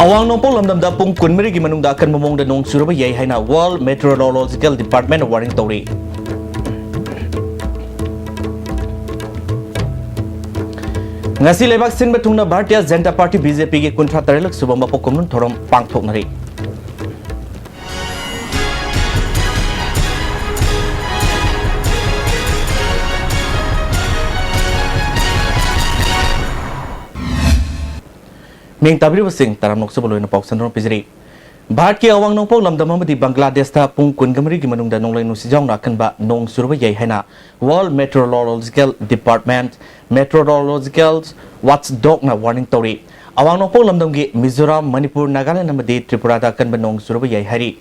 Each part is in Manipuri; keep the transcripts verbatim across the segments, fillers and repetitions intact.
ꯑꯋꯥꯡ ꯅꯣꯡꯄꯣꯛ ꯂꯝꯗꯝꯗ ꯄꯨꯡ ꯀꯨꯟꯃꯔꯤꯒꯤ ꯃꯅꯨꯡꯗ ꯑꯀꯟꯕ ꯃꯑꯣꯡꯗ ꯅꯣꯡ ꯆꯨꯔꯕ ꯌꯥꯏ ꯍꯥꯏꯅ World Meteorological Department warning ꯇꯧꯔꯤ꯫ ꯉꯁꯤ ꯂꯩꯕꯥꯛ ꯁꯤꯟꯕ ꯊꯨꯡꯅ Bharatiya Janata party, B J ꯄꯤꯒꯤ ꯀꯨꯟꯊ꯭ꯔꯥ ꯇꯔꯦꯠꯂꯛ ꯁꯨꯕ ꯃꯄꯣꯛ ꯀꯨꯝꯑꯣꯟ ꯊꯧꯔꯝ ꯄꯥꯡꯊꯣꯛꯅꯔꯤ꯫ ꯃꯤꯡ ꯇꯥꯕꯤꯔꯤꯕꯁꯤꯡ ꯇꯔꯥꯝꯅ ꯑꯣꯛꯆꯕ ꯂꯣꯏꯅ ꯄꯥꯎ ꯁꯟꯗꯣꯛꯅ ꯄꯤꯖꯔꯤ꯫ ꯚꯥꯔꯠꯀꯤ ꯑꯋꯥꯡ ꯅꯣꯡꯄꯣꯛ ꯂꯝꯗꯝ ꯑꯃꯗꯤ ꯕꯪꯒ꯭ꯂꯥꯗꯦꯁꯇ ꯄꯨꯡ ꯀꯨꯟꯃꯔꯤꯒꯤ ꯃꯅꯨꯡꯗ ꯅꯣꯡꯂꯩ ꯅꯨꯡꯁꯤꯠ ꯌꯥꯎꯅ ꯑꯀꯟꯕ ꯅꯣꯡ ꯆꯨꯔꯕ ꯌꯥꯏ ꯍꯥꯏꯅ World Meteorological Department, Meteorological Watchdogꯅ warning ꯇꯧꯔꯤ꯫ ꯑꯋꯥꯡ ꯅꯣꯡꯄꯣꯛ ꯂꯝꯗꯝꯒꯤ ꯃꯤꯖꯣꯔꯥꯝ, ꯃꯅꯤꯄꯨꯔ, ꯅꯥꯒꯥꯂꯦꯟ ꯑꯃꯗꯤ ꯇ꯭ꯔꯤꯄꯨꯔꯥꯗ ꯑꯀꯟꯕ ꯅꯣꯡ ꯆꯨꯔꯕ ꯌꯥꯏ ꯍꯥꯏꯔꯤ꯫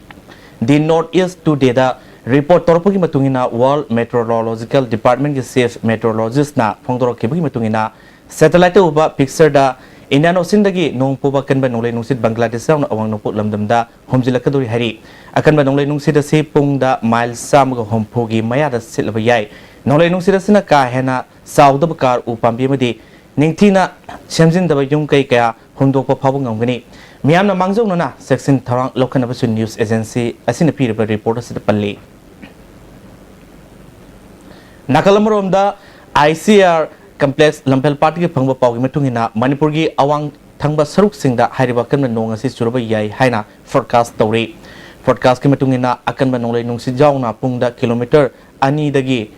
The North East Todayꯗ report ꯇꯧꯔꯛꯄꯒꯤ ꯃꯇꯨꯡ ꯏꯟꯅ, World Meteorological Departmentꯀꯤ chief meteorologistꯅ ꯐꯣꯡꯗꯣꯔꯛꯈꯤꯕꯒꯤ ꯃꯇꯨꯡ ꯏꯟꯅ, satelliteꯇ ꯎꯕ pictureꯗ Indian Oceanꯗꯒꯤ ꯅꯣꯡ ꯄꯨꯕ ꯑꯀꯟꯕ ꯅꯣꯡꯂꯩ ꯅꯨꯡꯁꯤꯠ ꯕꯪꯒ꯭ꯂꯥꯗꯦꯁ ꯌꯥꯎꯅ ꯑꯋꯥꯡ ꯅꯣꯡꯄꯣꯛ ꯂꯝꯗꯝꯗ ꯍꯨꯝꯖꯤꯜꯂꯛꯀꯗꯧꯔꯤ ꯍꯥꯏꯔꯤ꯫ ꯑꯀꯟꯕ ꯅꯣꯡꯂꯩ ꯅꯨꯡꯁꯤꯠ ꯑꯁꯤ ꯄꯨꯡꯗ ꯃꯥꯏꯜ ꯆꯥꯝꯃꯒ ꯍꯨꯝꯐꯨꯒꯤ ꯃꯌꯥꯗ ꯁꯤꯠꯂꯕ ꯌꯥꯏ꯫ ꯅꯣꯡꯂꯩ ꯅꯨꯡꯁꯤꯠ ꯑꯁꯤꯅ ꯀꯥ ꯍꯦꯟꯅ ꯆꯥꯎꯗꯕ ꯀꯥꯔ, ꯎ ꯄꯥꯝꯕꯤ ꯑꯃꯗꯤ ꯅꯤꯡꯊꯤꯅ ꯁꯦꯝꯖꯤꯟꯗꯕ ꯌꯨꯝ ꯀꯩ ꯀꯌꯥ ꯍꯨꯝꯗꯣꯛꯄ ꯐꯥꯎꯕ ꯉꯝꯒꯅꯤ꯫ ꯃꯤꯌꯥꯝꯅ ꯃꯥꯡꯖꯧꯅꯅ ꯆꯦꯛꯁꯤꯟ ꯊꯧꯔꯥꯡ ꯂꯧꯈꯠꯅꯕꯁꯨ news agency ꯑꯁꯤꯅ ꯄꯤꯔꯤꯕ report ꯑꯁꯤꯗ ꯄꯜꯂꯤ꯫ ꯅꯥꯀꯜ ꯑꯃꯔꯣꯝꯗ, I C R complex ꯂꯝꯐꯦꯜ ꯄꯥꯠꯇꯒꯤ ꯐꯪꯕ ꯄꯥꯎꯒꯤ ꯃꯇꯨꯡ ꯏꯟꯅ, ꯃꯅꯤꯄꯨꯔꯒꯤ ꯑꯋꯥꯡ ꯊꯪꯕ ꯁꯔꯨꯛꯁꯤꯡꯗ ꯍꯥꯏꯔꯤꯕ ꯑꯀꯟꯕ ꯅꯣꯡ ꯑꯁꯤ ꯆꯨꯔꯕ ꯌꯥꯏ ꯍꯥꯏꯅ forecast ꯇꯧꯔꯤ꯫ Forecastꯀꯤ ꯃꯇꯨꯡ ꯏꯟꯅ, ꯑꯀꯟꯕ ꯅꯣꯡꯂꯩ ꯅꯨꯡꯁꯤꯠ ꯌꯥꯎꯅ ꯄꯨꯡꯗ kilometre ꯑꯅꯤꯗꯒꯤ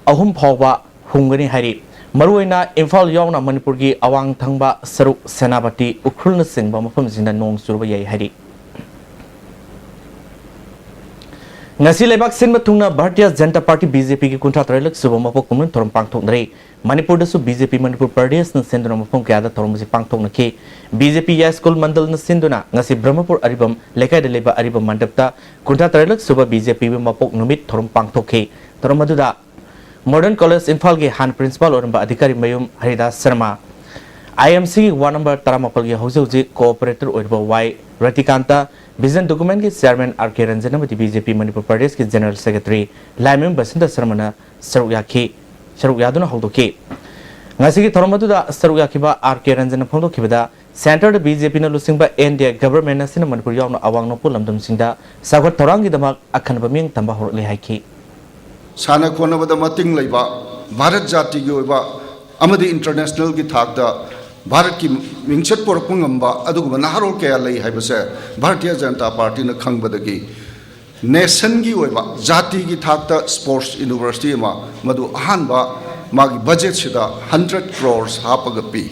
ꯑꯍꯨꯝ ꯐꯥꯎꯕ ꯍꯨꯝꯒꯅꯤ ꯍꯥꯏꯔꯤ꯫ ꯃꯔꯨꯑꯣꯏꯅ ꯏꯝꯐꯥꯜ ꯌꯥꯎꯅ ꯃꯅꯤꯄꯨꯔꯒꯤ ꯑꯋꯥꯡ ꯊꯪꯕ ꯁꯔꯨꯛ, ꯁꯦꯅꯥꯄꯇꯤ, ꯎꯈ꯭ꯔꯨꯜꯅꯆꯤꯡꯕ ꯃꯐꯝꯁꯤꯡꯗ ꯅꯣꯡ ꯆꯨꯔꯕ ꯌꯥꯏ ꯍꯥꯏꯔꯤ꯫ ꯉꯁꯤ ꯂꯩꯕꯥꯛ ꯁꯤꯟꯕ ꯊꯨꯡꯅ Bharatiya Janata party, B J ꯄꯤꯒꯤ ꯀꯨꯟꯊ꯭ꯔꯥ ꯇꯔꯦꯠꯂꯛ ꯁꯨꯕ ꯃꯄꯣꯛ ꯀꯨꯝꯑꯣꯟ ꯊꯧꯔꯝ ꯄꯥꯡꯊꯣꯛꯅꯔꯤ꯫ ꯃꯅꯤꯄꯨꯔꯗꯁꯨ ꯕꯤ ꯖꯦ ꯄꯤ ꯃꯅꯤꯄꯨꯔ ꯄ꯭ꯔꯗꯦꯁꯅ ꯁꯤꯟꯗꯨꯅ ꯃꯐꯝ ꯀꯌꯥꯗ ꯊꯧꯔꯝ ꯑꯁꯤ ꯄꯥꯡꯊꯣꯛꯅꯈꯤ꯫ ꯕꯤ ꯖꯦ ꯄꯤ ꯌꯥꯏꯁ꯭ꯀꯨꯜ ꯃꯟꯗꯜꯅ ꯁꯤꯟꯗꯨꯅ ꯉꯁꯤ ꯕ꯭ꯔꯍꯃꯄꯨꯔ ꯑꯔꯤꯕꯝ ꯂꯩꯀꯥꯏꯗ ꯂꯩꯕ ꯑꯔꯤꯕꯝ ꯃꯟꯗꯞꯇ ꯀꯨꯟꯊ꯭ꯔꯥ ꯇꯔꯦꯠꯂꯛ ꯁꯨꯕ ꯕꯤ ꯖꯦ ꯄꯤꯒꯤ ꯃꯄꯣꯛ ꯅꯨꯃꯤꯠ ꯊꯧꯔꯝ ꯄꯥꯡꯊꯣꯛꯈꯤ꯫ ꯊꯧꯔꯝ ꯑꯗꯨꯗ Modern College ꯏꯝꯐꯥꯜꯒꯤ ꯍꯥꯟꯅ principal ꯑꯣꯏꯔꯝꯕ ꯑꯙꯤꯀꯥꯔꯤ ꯃꯌꯨꯝ Haridas Sharma, I M Cꯒꯤ ward number ꯇꯔꯥꯃꯥꯄꯜꯒꯤ ꯍꯧꯖꯤꯛ ꯍꯧꯖꯤꯛ cooperator ꯑꯣꯏꯔꯤꯕ ꯋꯥꯏ ꯔꯇꯤꯀꯥꯟꯇ, Vision Documents ꯀꯤ chairman ꯑꯥꯔ ꯀꯦ ꯔꯟꯖꯟ ꯑꯃꯗꯤ ꯕꯤ ꯖꯦ ꯄꯤ ꯃꯅꯤꯄꯨꯔ ꯄ꯭ꯔꯗꯦꯁꯀꯤ general secretary ꯂꯥꯏꯃꯌꯨꯝ ꯕꯁꯟꯇ ꯁꯔꯃꯅ ꯁꯔꯨꯛ ꯌꯥꯈꯤ, ꯁꯔꯨꯛ ꯌꯥꯗꯨꯅ ꯍꯧꯗꯣꯛꯈꯤ꯫ ꯉꯁꯤꯒꯤ ꯊꯧꯔꯝ ꯑꯗꯨꯗ ꯁꯔꯨꯛ ꯌꯥꯈꯤꯕ ꯑꯥꯔ ꯀꯦ ꯔꯟꯖꯟꯅ ꯐꯣꯡꯗꯣꯛꯈꯤꯕꯗ, ꯁꯦꯟꯇꯔꯗ ꯕꯤ ꯖꯦ ꯄꯤꯅ ꯂꯨꯆꯤꯡꯕ ꯑꯦꯟ ꯗꯤ ꯑꯦ ꯒꯚꯔꯟꯃꯦꯟꯠ ꯑꯁꯤꯅ ꯃꯅꯤꯄꯨꯔ ꯌꯥꯎꯅ ꯑꯋꯥꯡ ꯅꯣꯡꯄꯣꯛ ꯂꯝꯗꯝꯁꯤꯡꯗ ꯆꯥꯎꯈꯠ ꯊꯧꯔꯥꯡꯒꯤꯗꯃꯛ ꯑꯈꯟꯅꯕ ꯃꯤꯠꯌꯦꯡ ꯊꯝꯕ ꯍꯧꯔꯛꯂꯦ ꯍꯥꯏꯈꯤ꯫ ꯁꯥꯟꯅ ꯈꯣꯠꯅꯕꯗ ꯃꯇꯤꯡ ꯂꯩꯕ, ꯚꯥꯔꯠ ꯖꯥꯇꯤꯒꯤ ꯑꯣꯏꯕ ꯑꯃꯗꯤ ꯏꯟꯇꯔꯅꯦꯁꯅꯦꯜꯒꯤ ꯊꯥꯛꯇ ꯚꯥꯔꯠꯀꯤ ꯃꯤꯡꯆꯠ ꯄꯨꯔꯛꯄ ꯉꯝꯕ ꯑꯗꯨꯒꯨꯝꯕ ꯅꯍꯥꯔꯣꯜ ꯀꯌꯥ ꯂꯩ ꯍꯥꯏꯕꯁꯦ ꯚꯥꯔꯇꯤꯌ ꯖꯅꯇꯥ ꯄꯥꯔꯇꯤꯅ ꯈꯪꯕꯗꯒꯤ ꯅꯦꯁꯟꯒꯤ ꯑꯣꯏꯕ, ꯖꯥꯇꯤꯒꯤ ꯊꯥꯛꯇ ꯁ꯭ꯄꯣꯔꯠꯁ ꯌꯨꯅꯤꯚꯔꯁꯤꯇꯤ ꯑꯃ, ꯃꯗꯨ ꯑꯍꯥꯟꯕ ꯃꯥꯒꯤ ꯕꯖꯦꯠꯁꯤꯗ ꯍꯟꯗ꯭ꯔꯦꯠ ꯀ꯭ꯔꯣꯔꯁ ꯍꯥꯞꯄꯒ ꯄꯤ꯫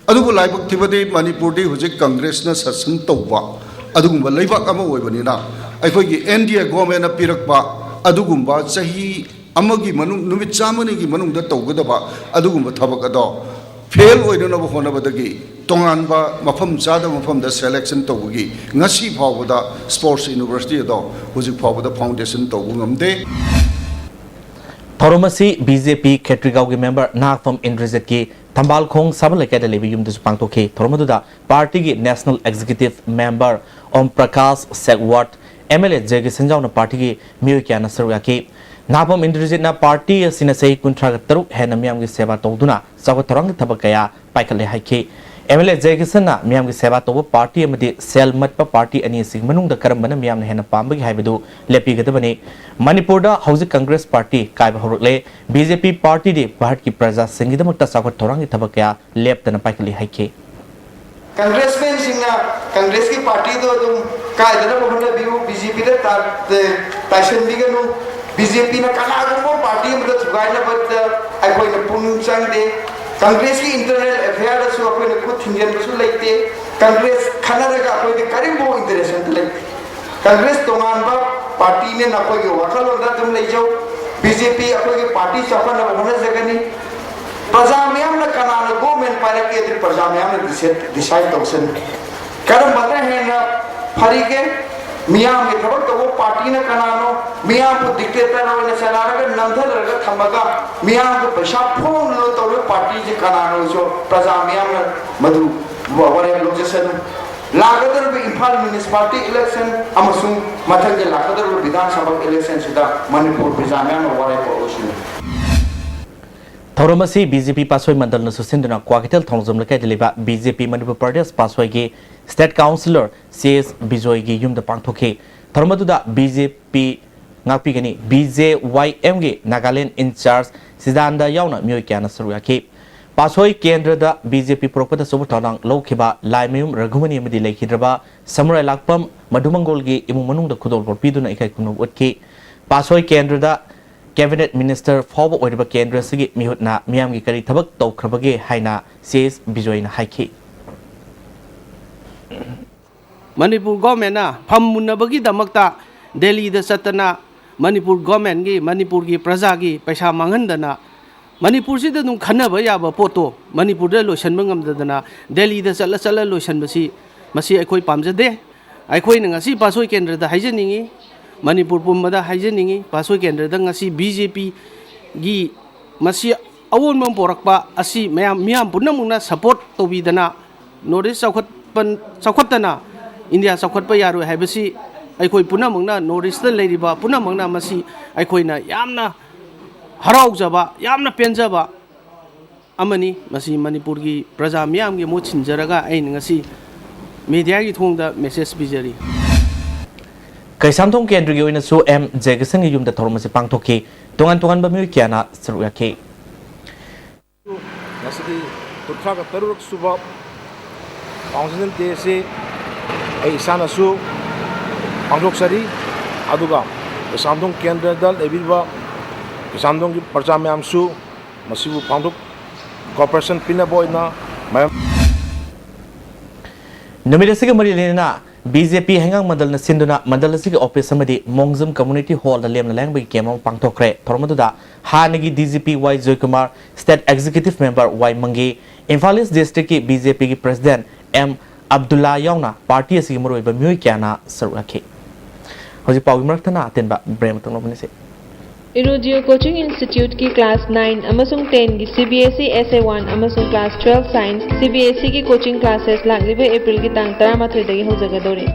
ꯑꯗꯨꯕꯨ ꯂꯥꯏꯕꯛ ꯊꯤꯕꯗꯤ ꯃꯅꯤꯄꯨꯔꯗꯤ ꯍꯧꯖꯤꯛ ꯀꯪꯒ꯭ꯔꯦꯁꯅ ꯁꯥꯁꯟ ꯇꯧꯕ ꯑꯗꯨꯒꯨꯝꯕ ꯂꯩꯕꯥꯛ ꯑꯃ ꯑꯣꯏꯕꯅꯤꯅ, ꯑꯩꯈꯣꯏꯒꯤ ꯑꯦꯟ ꯗꯤ ꯑꯦ ꯒꯣꯔꯃꯦꯟꯅ ꯄꯤꯔꯛꯄ ꯑꯗꯨꯒꯨꯝꯕ ꯆꯍꯤ ꯑꯃꯒꯤ ꯃꯅꯨꯡ, ꯅꯨꯃꯤꯠ ꯆꯥꯝꯃꯅꯤꯒꯤ ꯃꯅꯨꯡꯗ ꯇꯧꯒꯗꯕ ꯑꯗꯨꯒꯨꯝꯕ ꯊꯕꯛ ꯑꯗꯣ ꯐꯦꯜ ꯑꯣꯏꯗꯅꯕ ꯍꯣꯠꯅꯕꯗꯒꯤ ꯇꯣꯉꯥꯟꯕ ꯃꯐꯝ ꯆꯥꯗꯕ ꯃꯐꯝꯗ ꯁꯦꯂꯦꯛꯁꯟ ꯇꯧꯕꯒꯤ ꯉꯁꯤ ꯐꯥꯎꯕꯗ ꯁ꯭ꯄꯣꯔꯠꯁ ꯌꯨꯅꯤꯚꯔꯁꯤꯇꯤ ꯑꯗꯣ ꯍꯧꯖꯤꯛ ꯐꯥꯎꯕꯗ ꯐꯥꯎꯟꯗꯦꯁꯟ ꯇꯧꯕ ꯉꯝꯗꯦ꯫ ꯊꯧꯔꯝ ꯑꯁꯤ ꯕꯤ ꯖꯦ ꯄꯤ ꯈꯦꯇ꯭ꯔꯤꯒꯥꯎꯒꯤ ꯃꯦꯝꯕꯔ ꯅꯥꯒꯐꯝ ꯏꯟꯗ꯭ꯔꯖꯤꯠꯀꯤ ꯊꯝꯕꯥꯜꯈꯣꯡ ꯁꯥꯕꯜ ꯂꯩꯀꯥꯏꯗ ꯂꯩꯕ ꯌꯨꯝꯗꯁꯨ ꯄꯥꯡꯊꯣꯛꯈꯤ꯫ ꯊꯧꯔꯝ ꯑꯗꯨꯗ ꯄꯥꯔꯇꯤꯒꯤ national executive member Om Prakash Sekhwat, M L A J Kishan ꯌꯥꯎꯅ ꯄꯥꯔꯇꯤꯒꯤ ꯃꯤꯑꯣꯏ ꯀꯌꯥꯅ ꯁꯔꯨꯛ ꯌꯥꯈꯤ꯫ ꯅꯥꯒꯐꯝ ꯏꯟꯗ꯭ꯔꯖꯤꯠꯅ ꯄꯥꯔꯇꯤ ꯑꯁꯤꯅ ꯆꯍꯤ ꯀꯨꯟꯊ꯭ꯔꯥꯒ ꯇꯔꯨꯛ ꯍꯦꯟꯅ ꯃꯤꯌꯥꯝꯒꯤ ꯁꯦꯕꯥ ꯇꯧꯗꯨꯅ ꯆꯥꯎꯈꯠ ꯊꯧꯔꯥꯡꯒꯤ ꯊꯕꯛ ꯀꯌꯥ ꯄꯥꯏꯈꯠꯂꯦ ꯍꯥꯏꯈꯤ꯫ ꯑꯦꯝ ꯑꯦꯜ ꯑꯦ ꯖꯦ ꯀꯤꯁꯟꯅ ꯃꯤꯌꯥꯝꯒꯤ ꯁꯦꯕꯥ ꯇꯧꯕ ꯄꯥꯔꯇꯤ ꯑꯃꯗꯤ ꯁꯦꯜ ꯃꯠꯄ ꯄꯥꯔꯇꯤ ꯑꯅꯤ ꯑꯁꯤꯒꯤ ꯃꯅꯨꯡꯗ ꯀꯔꯝꯕꯅ ꯃꯤꯌꯥꯝꯅ ꯍꯦꯟꯅ ꯄꯥꯝꯕꯒꯦ ꯍꯥꯏꯕꯗꯨ ꯂꯦꯞꯄꯤꯒꯗꯕꯅꯤ꯫ ꯃꯅꯤꯄꯨꯔꯗ ꯍꯧꯖꯤꯛ ꯀꯪꯒ꯭ꯔꯦꯁ ꯄꯥꯔꯇꯤ ꯀꯥꯏꯕ ꯍꯧꯔꯛꯂꯦ꯫ ꯕꯤ ꯖꯦ ꯄꯤ ꯄꯥꯔꯇꯤꯗꯤ ꯚꯥꯔꯠꯀꯤ ꯄ꯭ꯔꯖꯥꯁꯤꯡꯒꯤꯗꯃꯛꯇ ꯆꯥꯎꯈꯠ ꯊꯧꯔꯥꯡꯒꯤ ꯊꯕꯛ ꯀꯌꯥ ꯂꯦꯞꯇꯅ ꯄꯥꯏꯈꯠꯂꯤ ꯍꯥꯏꯈꯤ꯫ ꯀꯪꯒ꯭ꯔꯦꯁꯃꯦꯟꯁꯤꯡꯅ ꯀꯪꯒ꯭ꯔꯦꯁꯀꯤ ꯄꯥꯔꯇꯤꯗꯣ ꯑꯗꯨꯝ ꯀꯥꯏꯗꯅꯕ ꯍꯣꯠꯅꯕꯤꯌꯨ, ꯕꯤ ꯖꯦ ꯄꯤꯗ ꯇꯥ-, ꯇꯥꯏꯁꯟꯕꯤꯒꯅꯨ꯫ ꯕꯤ ꯖꯦ ꯄꯤꯅ ꯀꯅꯥꯒꯨꯝꯕ ꯄꯥꯔꯇꯤ ꯑꯃꯗ ꯊꯨꯒꯥꯏꯅꯕꯗ ꯑꯩꯈꯣꯏꯅ ꯄꯨꯛꯅꯤꯡ ꯆꯪꯗꯦ꯫ ꯀꯪꯒ꯭ꯔꯦꯁꯀꯤ ꯏꯟꯇꯔꯅꯦꯜ ꯑꯦꯐꯤꯌꯥꯔꯗꯁꯨ ꯑꯩꯈꯣꯏꯅ ꯈꯨꯠ ꯊꯤꯡꯖꯤꯟꯕꯁꯨ ꯂꯩꯇꯦ꯫ ꯀꯪꯒ꯭ꯔꯦꯁ ꯈꯠꯅꯔꯒ ꯑꯩꯈꯣꯏꯗꯤ ꯀꯔꯤꯝꯐꯥꯎ ꯏꯟꯇꯔꯦꯁ ꯑꯝꯇ ꯂꯩꯇꯦ꯫ ꯀꯪꯒ꯭ꯔꯦꯁ ꯇꯣꯉꯥꯟꯕ ꯄꯥꯔꯇꯤꯅꯦ, ꯅꯈꯣꯏꯒꯤ ꯋꯥꯈꯜꯂꯣꯟꯗ ꯑꯗꯨꯝ ꯂꯩꯖꯧ꯫ ꯕꯤ ꯖꯦ ꯄꯤ ꯑꯩꯈꯣꯏꯒꯤ ꯄꯥꯔꯇꯤ ꯆꯥꯎꯈꯠꯅꯕ ꯍꯣꯠꯅꯖꯒꯅꯤ꯫ ꯄ꯭ꯔꯖꯥ ꯃꯌꯥꯝꯅ ꯀꯅꯥꯅ ꯒꯣꯔꯃꯦꯟ ꯄꯥꯏꯔꯛꯀꯦ ꯑꯗꯨ ꯄ꯭ꯔꯖꯥ ꯃꯌꯥꯝꯅ ꯗꯤꯁꯥꯏꯠ, ꯗꯤꯁꯥꯏꯠ ꯇꯧꯁꯅꯤ꯫ ꯀꯔꯝꯕꯅ ꯍꯦꯟꯅ ꯐꯔꯤꯒꯦ? ꯃꯤꯌꯥꯝꯒꯤ ꯊꯕꯛ ꯇꯧꯕ ꯄꯥꯔꯇꯤꯅ ꯀꯅꯥꯅꯣ? ꯃꯤꯌꯥꯝꯕꯨ ꯗꯤꯛꯇꯦꯇꯔ ꯑꯣꯏꯅ ꯆꯂꯥꯏꯔꯒ ꯅꯝꯊꯔꯒ ꯊꯝꯃꯒ ꯃꯤꯌꯥꯝꯒꯤ ꯄꯩꯁꯥ ꯐꯣꯡꯅꯕ ꯇꯧꯔꯤꯕ ꯄꯥꯔꯇꯤꯁꯤ ꯀꯅꯥꯅꯣꯁꯨ ꯄ꯭ꯔꯖꯥ ꯃꯌꯥꯝꯅ ꯃꯗꯨ ꯋꯥꯔꯦꯞ ꯂꯧꯖꯁꯅꯨ꯫ ꯂꯥꯛꯀꯗꯧꯔꯤꯕ ꯏꯝꯐꯥꯜ ꯃ꯭ꯌꯨꯅꯤꯁꯤꯄꯥꯂꯤꯇꯤ ꯏꯂꯦꯛꯁꯟ ꯑꯃꯁꯨꯡ ꯃꯊꯪꯒꯤ ꯂꯥꯛꯀꯗꯧꯔꯤꯕ ꯕꯤꯙꯥꯟ ꯁꯚꯥ ꯏꯂꯦꯛꯁꯟꯁꯤꯗ ꯃꯅꯤꯄꯨꯔ ꯄ꯭ꯔꯖꯥ ꯃꯌꯥꯝꯅ ꯋꯥꯔꯦꯞ ꯂꯧꯁꯤꯅꯤ꯫ ꯊꯧꯔꯝ ꯑꯁꯤ ꯕꯤ ꯖꯦ ꯄꯤ ꯄꯥꯠꯁꯣꯏ ꯃꯟꯗꯜꯅꯁꯨ ꯁꯤꯟꯗꯨꯅ ꯀ꯭ꯋꯥꯀꯩꯊꯦꯜ ꯊꯣꯡꯖꯝ ꯂꯩꯀꯥꯏꯗ ꯂꯩꯕ B J P Manipur Pradesh ꯄꯥꯠꯁꯣꯏꯒꯤ ꯁ꯭ꯇꯦꯠ ꯀꯥꯎꯟꯁꯤꯂꯔ ꯁꯤ ꯑꯦꯁ ꯕꯤꯖꯣꯏꯒꯤ ꯌꯨꯝꯗ ꯄꯥꯡꯊꯣꯛꯈꯤ꯫ ꯊꯧꯔꯝ ꯑꯗꯨꯗ ꯕꯤ ꯖꯦ ꯄꯤ ꯉꯥꯛꯄꯤꯒꯅꯤ, ꯕꯤ ꯖꯦ ꯋꯥꯏ ꯑꯦꯝꯒꯤ ꯅꯥꯒꯥꯂꯦꯟ ꯏꯟꯆꯥꯔꯖ ꯁꯤꯗꯥꯟꯗ ꯌꯥꯎꯅ ꯃꯤꯑꯣꯏ ꯀꯌꯥꯅ ꯁꯔꯨꯛ ꯌꯥꯈꯤ꯫ ꯄꯥꯠꯁꯣꯏ ꯀꯦꯟꯗ꯭ꯔꯗ ꯕꯤ ꯖꯦ ꯄꯤ ꯄꯨꯔꯛꯄꯗ ꯑꯆꯧꯕ ꯊꯧꯗꯥꯡ ꯂꯧꯈꯤꯕ ꯂꯥꯏꯃꯌꯨꯝ ꯔꯘꯨꯃꯅꯤ ꯑꯃꯗꯤ ꯂꯩꯈꯤꯗ꯭ꯔꯕ ꯁꯃꯨꯔꯥꯏ ꯂꯥꯛꯄꯝ ꯃꯙꯨꯃꯪꯒꯣꯜꯒꯤ ꯏꯃꯨꯡ ꯃꯅꯨꯡꯗ ꯈꯨꯗꯣꯜꯄꯣꯠ ꯄꯤꯗꯨꯅ ꯏꯀꯥꯏ ꯈꯨꯝꯅꯕ ꯎꯠꯈꯤ꯫ ꯄꯥꯠꯁꯣꯏ ꯀꯦꯟꯗ꯭ꯔꯗ ꯀꯦꯕꯤꯅꯦꯠ ꯃꯤꯅꯤꯁꯇꯔ ꯐꯥꯎꯕ ꯑꯣꯏꯔꯤꯕ ꯀꯦꯟꯗ꯭ꯔ ꯑꯁꯤꯒꯤ ꯃꯤꯍꯨꯠꯅ ꯃꯤꯌꯥꯝꯒꯤ ꯀꯔꯤ ꯊꯕꯛ ꯇꯧꯈ꯭ꯔꯕꯒꯦ ꯍꯥꯏꯅ ꯁꯤ ꯑꯦꯁ ꯕꯤꯖꯣꯏꯅ ꯍꯥꯏꯈꯤ꯫ ꯃꯅꯤꯄꯨꯔ ꯒꯣꯔꯃꯦꯟꯅ ꯐꯝ ꯃꯨꯟꯅꯕꯒꯤꯗꯃꯛꯇ ꯗꯦꯜꯂꯤꯗ ꯆꯠꯇꯅ ꯃꯅꯤꯄꯨꯔ ꯒꯣꯔꯃꯦꯟꯒꯤ, ꯃꯅꯤꯄꯨꯔꯒꯤ ꯄ꯭ꯔꯖꯥꯒꯤ ꯄꯩꯁꯥ ꯃꯥꯡꯍꯟꯗꯅ ꯃꯅꯤꯄꯨꯔꯁꯤꯗ ꯑꯗꯨꯝ ꯈꯟꯅꯕ ꯌꯥꯕ ꯄꯣꯠꯇꯣ ꯃꯅꯤꯄꯨꯔꯗ ꯂꯣꯏꯁꯤꯟꯕ ꯉꯝꯗꯗꯅ ꯗꯦꯜꯂꯤꯗ ꯆꯠꯂ ꯆꯠꯂ ꯂꯣꯏꯁꯤꯟꯕꯁꯤ, ꯃꯁꯤ ꯑꯩꯈꯣꯏ ꯄꯥꯝꯖꯗꯦ꯫ ꯑꯩꯈꯣꯏꯅ ꯉꯁꯤ ꯄꯥꯠꯁꯣꯏ ꯀꯦꯟꯗ꯭ꯔꯗ ꯍꯥꯏꯖꯅꯤꯡꯉꯤ, ꯃꯅꯤꯄꯨꯔ ꯄꯨꯝꯕꯗ ꯍꯥꯏꯖꯅꯤꯡꯉꯤ, ꯄꯥꯠꯁꯣꯏ ꯀꯦꯟꯗ꯭ꯔꯗ ꯉꯁꯤ ꯕꯤ ꯖꯦ ꯄꯤꯒꯤ ꯃꯁꯤ ꯑꯑꯣꯟꯕ ꯑꯃ ꯄꯣꯔꯛꯄ ꯑꯁꯤ ꯃꯌꯥꯝ, ꯃꯤꯌꯥꯝ ꯄꯨꯝꯅꯃꯛꯅ ꯁꯄꯣꯔꯠ ꯇꯧꯕꯤꯗꯅ ꯅꯣꯔꯠ ꯏꯁ ꯆꯥꯎꯈꯠꯄ, ꯆꯥꯎꯈꯠꯇꯅ ꯏꯟꯗꯤꯌꯥ ꯆꯥꯎꯈꯠꯄ ꯌꯥꯔꯣꯏ ꯍꯥꯏꯕꯁꯤ ꯑꯩꯈꯣꯏ ꯄꯨꯝꯅꯃꯛꯅ ꯅꯣꯔꯠ ꯏꯁꯇ ꯂꯩꯔꯤꯕ ꯄꯨꯝꯅꯃꯛꯅ ꯃꯁꯤ ꯑꯩꯈꯣꯏꯅ ꯌꯥꯝꯅ ꯍꯔꯥꯎꯖꯕ, ꯌꯥꯝꯅ ꯄꯦꯟꯖꯕ ꯑꯃꯅꯤ꯫ ꯃꯁꯤ ꯃꯅꯤꯄꯨꯔꯒꯤ ꯄ꯭ꯔꯖꯥ ꯃꯤꯌꯥꯝꯒꯤ ꯃꯍꯨꯠ ꯁꯤꯟꯖꯔꯒ ꯑꯩꯅ ꯉꯁꯤ ꯃꯦꯗꯤꯌꯥꯒꯤ ꯊꯣꯡꯗ ꯃꯦꯁꯦꯖ ꯄꯤꯖꯔꯤ꯫ ꯀꯩꯁꯥꯝꯊꯣꯡ ꯀꯦꯟꯗ꯭ꯔꯒꯤ ꯑꯣꯏꯅꯁꯨ ꯑꯦꯝ ꯖꯌꯀꯤꯁꯟꯒꯤ ꯌꯨꯝꯗ ꯊꯧꯔꯝ ꯑꯁꯤ ꯄꯥꯡꯊꯣꯛꯈꯤ꯫ ꯇꯣꯉꯥꯟ ꯇꯣꯉꯥꯟꯕ ꯃꯤꯑꯣꯏ ꯀꯌꯥꯅ ꯁꯔꯨꯛ ꯌꯥꯈꯤ꯫ ꯉꯁꯤꯒꯤ ꯀꯨꯟꯊ꯭ꯔꯥꯒ ꯇꯔꯨꯛ ꯁꯨꯕ ꯐꯥꯎꯟꯗꯦꯁꯟ ꯗꯦ ꯑꯁꯤ ꯑꯩ ꯏꯁꯥꯅꯁꯨ ꯄꯥꯡꯊꯣꯛꯆꯔꯤ꯫ ꯑꯗꯨꯒ ꯀꯩꯁꯥꯝꯊꯣꯡ ꯀꯦꯟꯗ꯭ꯔꯗ ꯂꯩꯕꯤꯔꯤꯕ ꯀꯩꯁꯥꯝꯊꯣꯡꯒꯤ ꯄ꯭ꯔꯖꯥ ꯃꯌꯥꯝꯁꯨ ꯃꯁꯤꯕꯨ ꯄꯥꯡꯊꯣꯛ ꯀꯣꯑꯣꯄꯔꯦꯁꯟ ꯄꯤꯅꯕ ꯑꯣꯏꯅ ꯃꯌꯥꯝ ꯅꯨꯃꯤꯠ ꯑꯁꯤꯒ ꯃꯔꯤ ꯂꯩꯅꯅ ꯕꯤ ꯖꯦ ꯄꯤ ꯍꯩꯉꯥꯡ ꯃꯟꯗꯜꯅ ꯁꯤꯟꯗꯨꯅ ꯃꯟꯗꯜ ꯑꯁꯤꯒꯤ ꯑꯣꯐꯤꯁ ꯑꯃꯗꯤ ꯃꯣꯡꯖꯝ ꯀꯝꯃ꯭ꯌꯨꯅꯤꯇꯤ ꯍꯣꯜꯗ ꯂꯦꯝꯅ ꯂꯥꯏꯌꯦꯡꯕꯒꯤ ꯀꯦꯝ ꯑꯃ ꯄꯥꯡꯊꯣꯛꯈ꯭ꯔꯦ꯫ ꯊꯧꯔꯝ ꯑꯗꯨꯗ ꯍꯥꯟꯅꯒꯤ ꯗꯤ ꯖꯤ ꯄꯤ ꯋꯥꯏ ꯖꯣꯏꯀꯨꯃꯥꯔ, ꯁ꯭ꯇꯦꯠ ꯑꯦꯛꯖꯤꯀ꯭ꯌꯨꯇꯤꯚ ꯃꯦꯝꯕꯔ ꯋꯥꯏ ꯃꯪꯒꯤ, ꯏꯝꯐꯥꯜ ꯏꯁ ꯗꯤꯁꯇ꯭ꯔꯤꯛꯀꯤ ꯕꯤ ꯖꯦ ꯄꯤꯒꯤ ꯄ꯭ꯔꯁꯤꯗꯦꯟꯠ ꯑꯦꯝ ꯑꯕꯗꯨꯜꯂꯥ ꯌꯥꯎꯅ ꯄꯥꯔꯇꯤ ꯑꯁꯤꯒꯤ ꯃꯔꯨꯑꯣꯏꯕ ꯃꯤꯑꯣꯏ ꯀꯌꯥꯅ ꯁꯔꯨꯛ ꯌꯥꯈꯤ꯫ ꯍꯧꯖꯤꯛ ꯄꯥꯎꯒꯤ ꯃꯔꯛꯇꯅ ꯑꯇꯦꯟꯕ ꯕ꯭ꯔꯦꯛ ꯑꯃꯇꯪ ꯂꯧꯃꯤꯟꯅꯁꯤ꯫ ꯏꯔꯣꯗꯤꯑꯣ ꯀꯣꯆꯤꯡ ꯏꯟꯁꯇꯤꯇ꯭ꯌꯨꯠꯀꯤ ꯀ꯭ꯂꯥꯁ ꯅꯥꯏꯟ ꯑꯃꯁꯨꯡ ꯇꯦꯟꯒꯤ C B S E S A one ꯑꯃꯁꯨꯡ class twelve science C B S ꯏꯒꯤ ꯀꯣꯆꯤꯡ ꯀ꯭ꯂꯥꯁꯦꯁ ꯂꯥꯛꯂꯤꯕ ꯑꯦꯄ꯭ꯔꯤꯜꯒꯤ ꯇꯥꯡ ꯇꯔꯥꯃꯥꯊꯣꯏꯗꯒꯤ ꯍꯧꯖꯒꯗꯧꯔꯤ꯫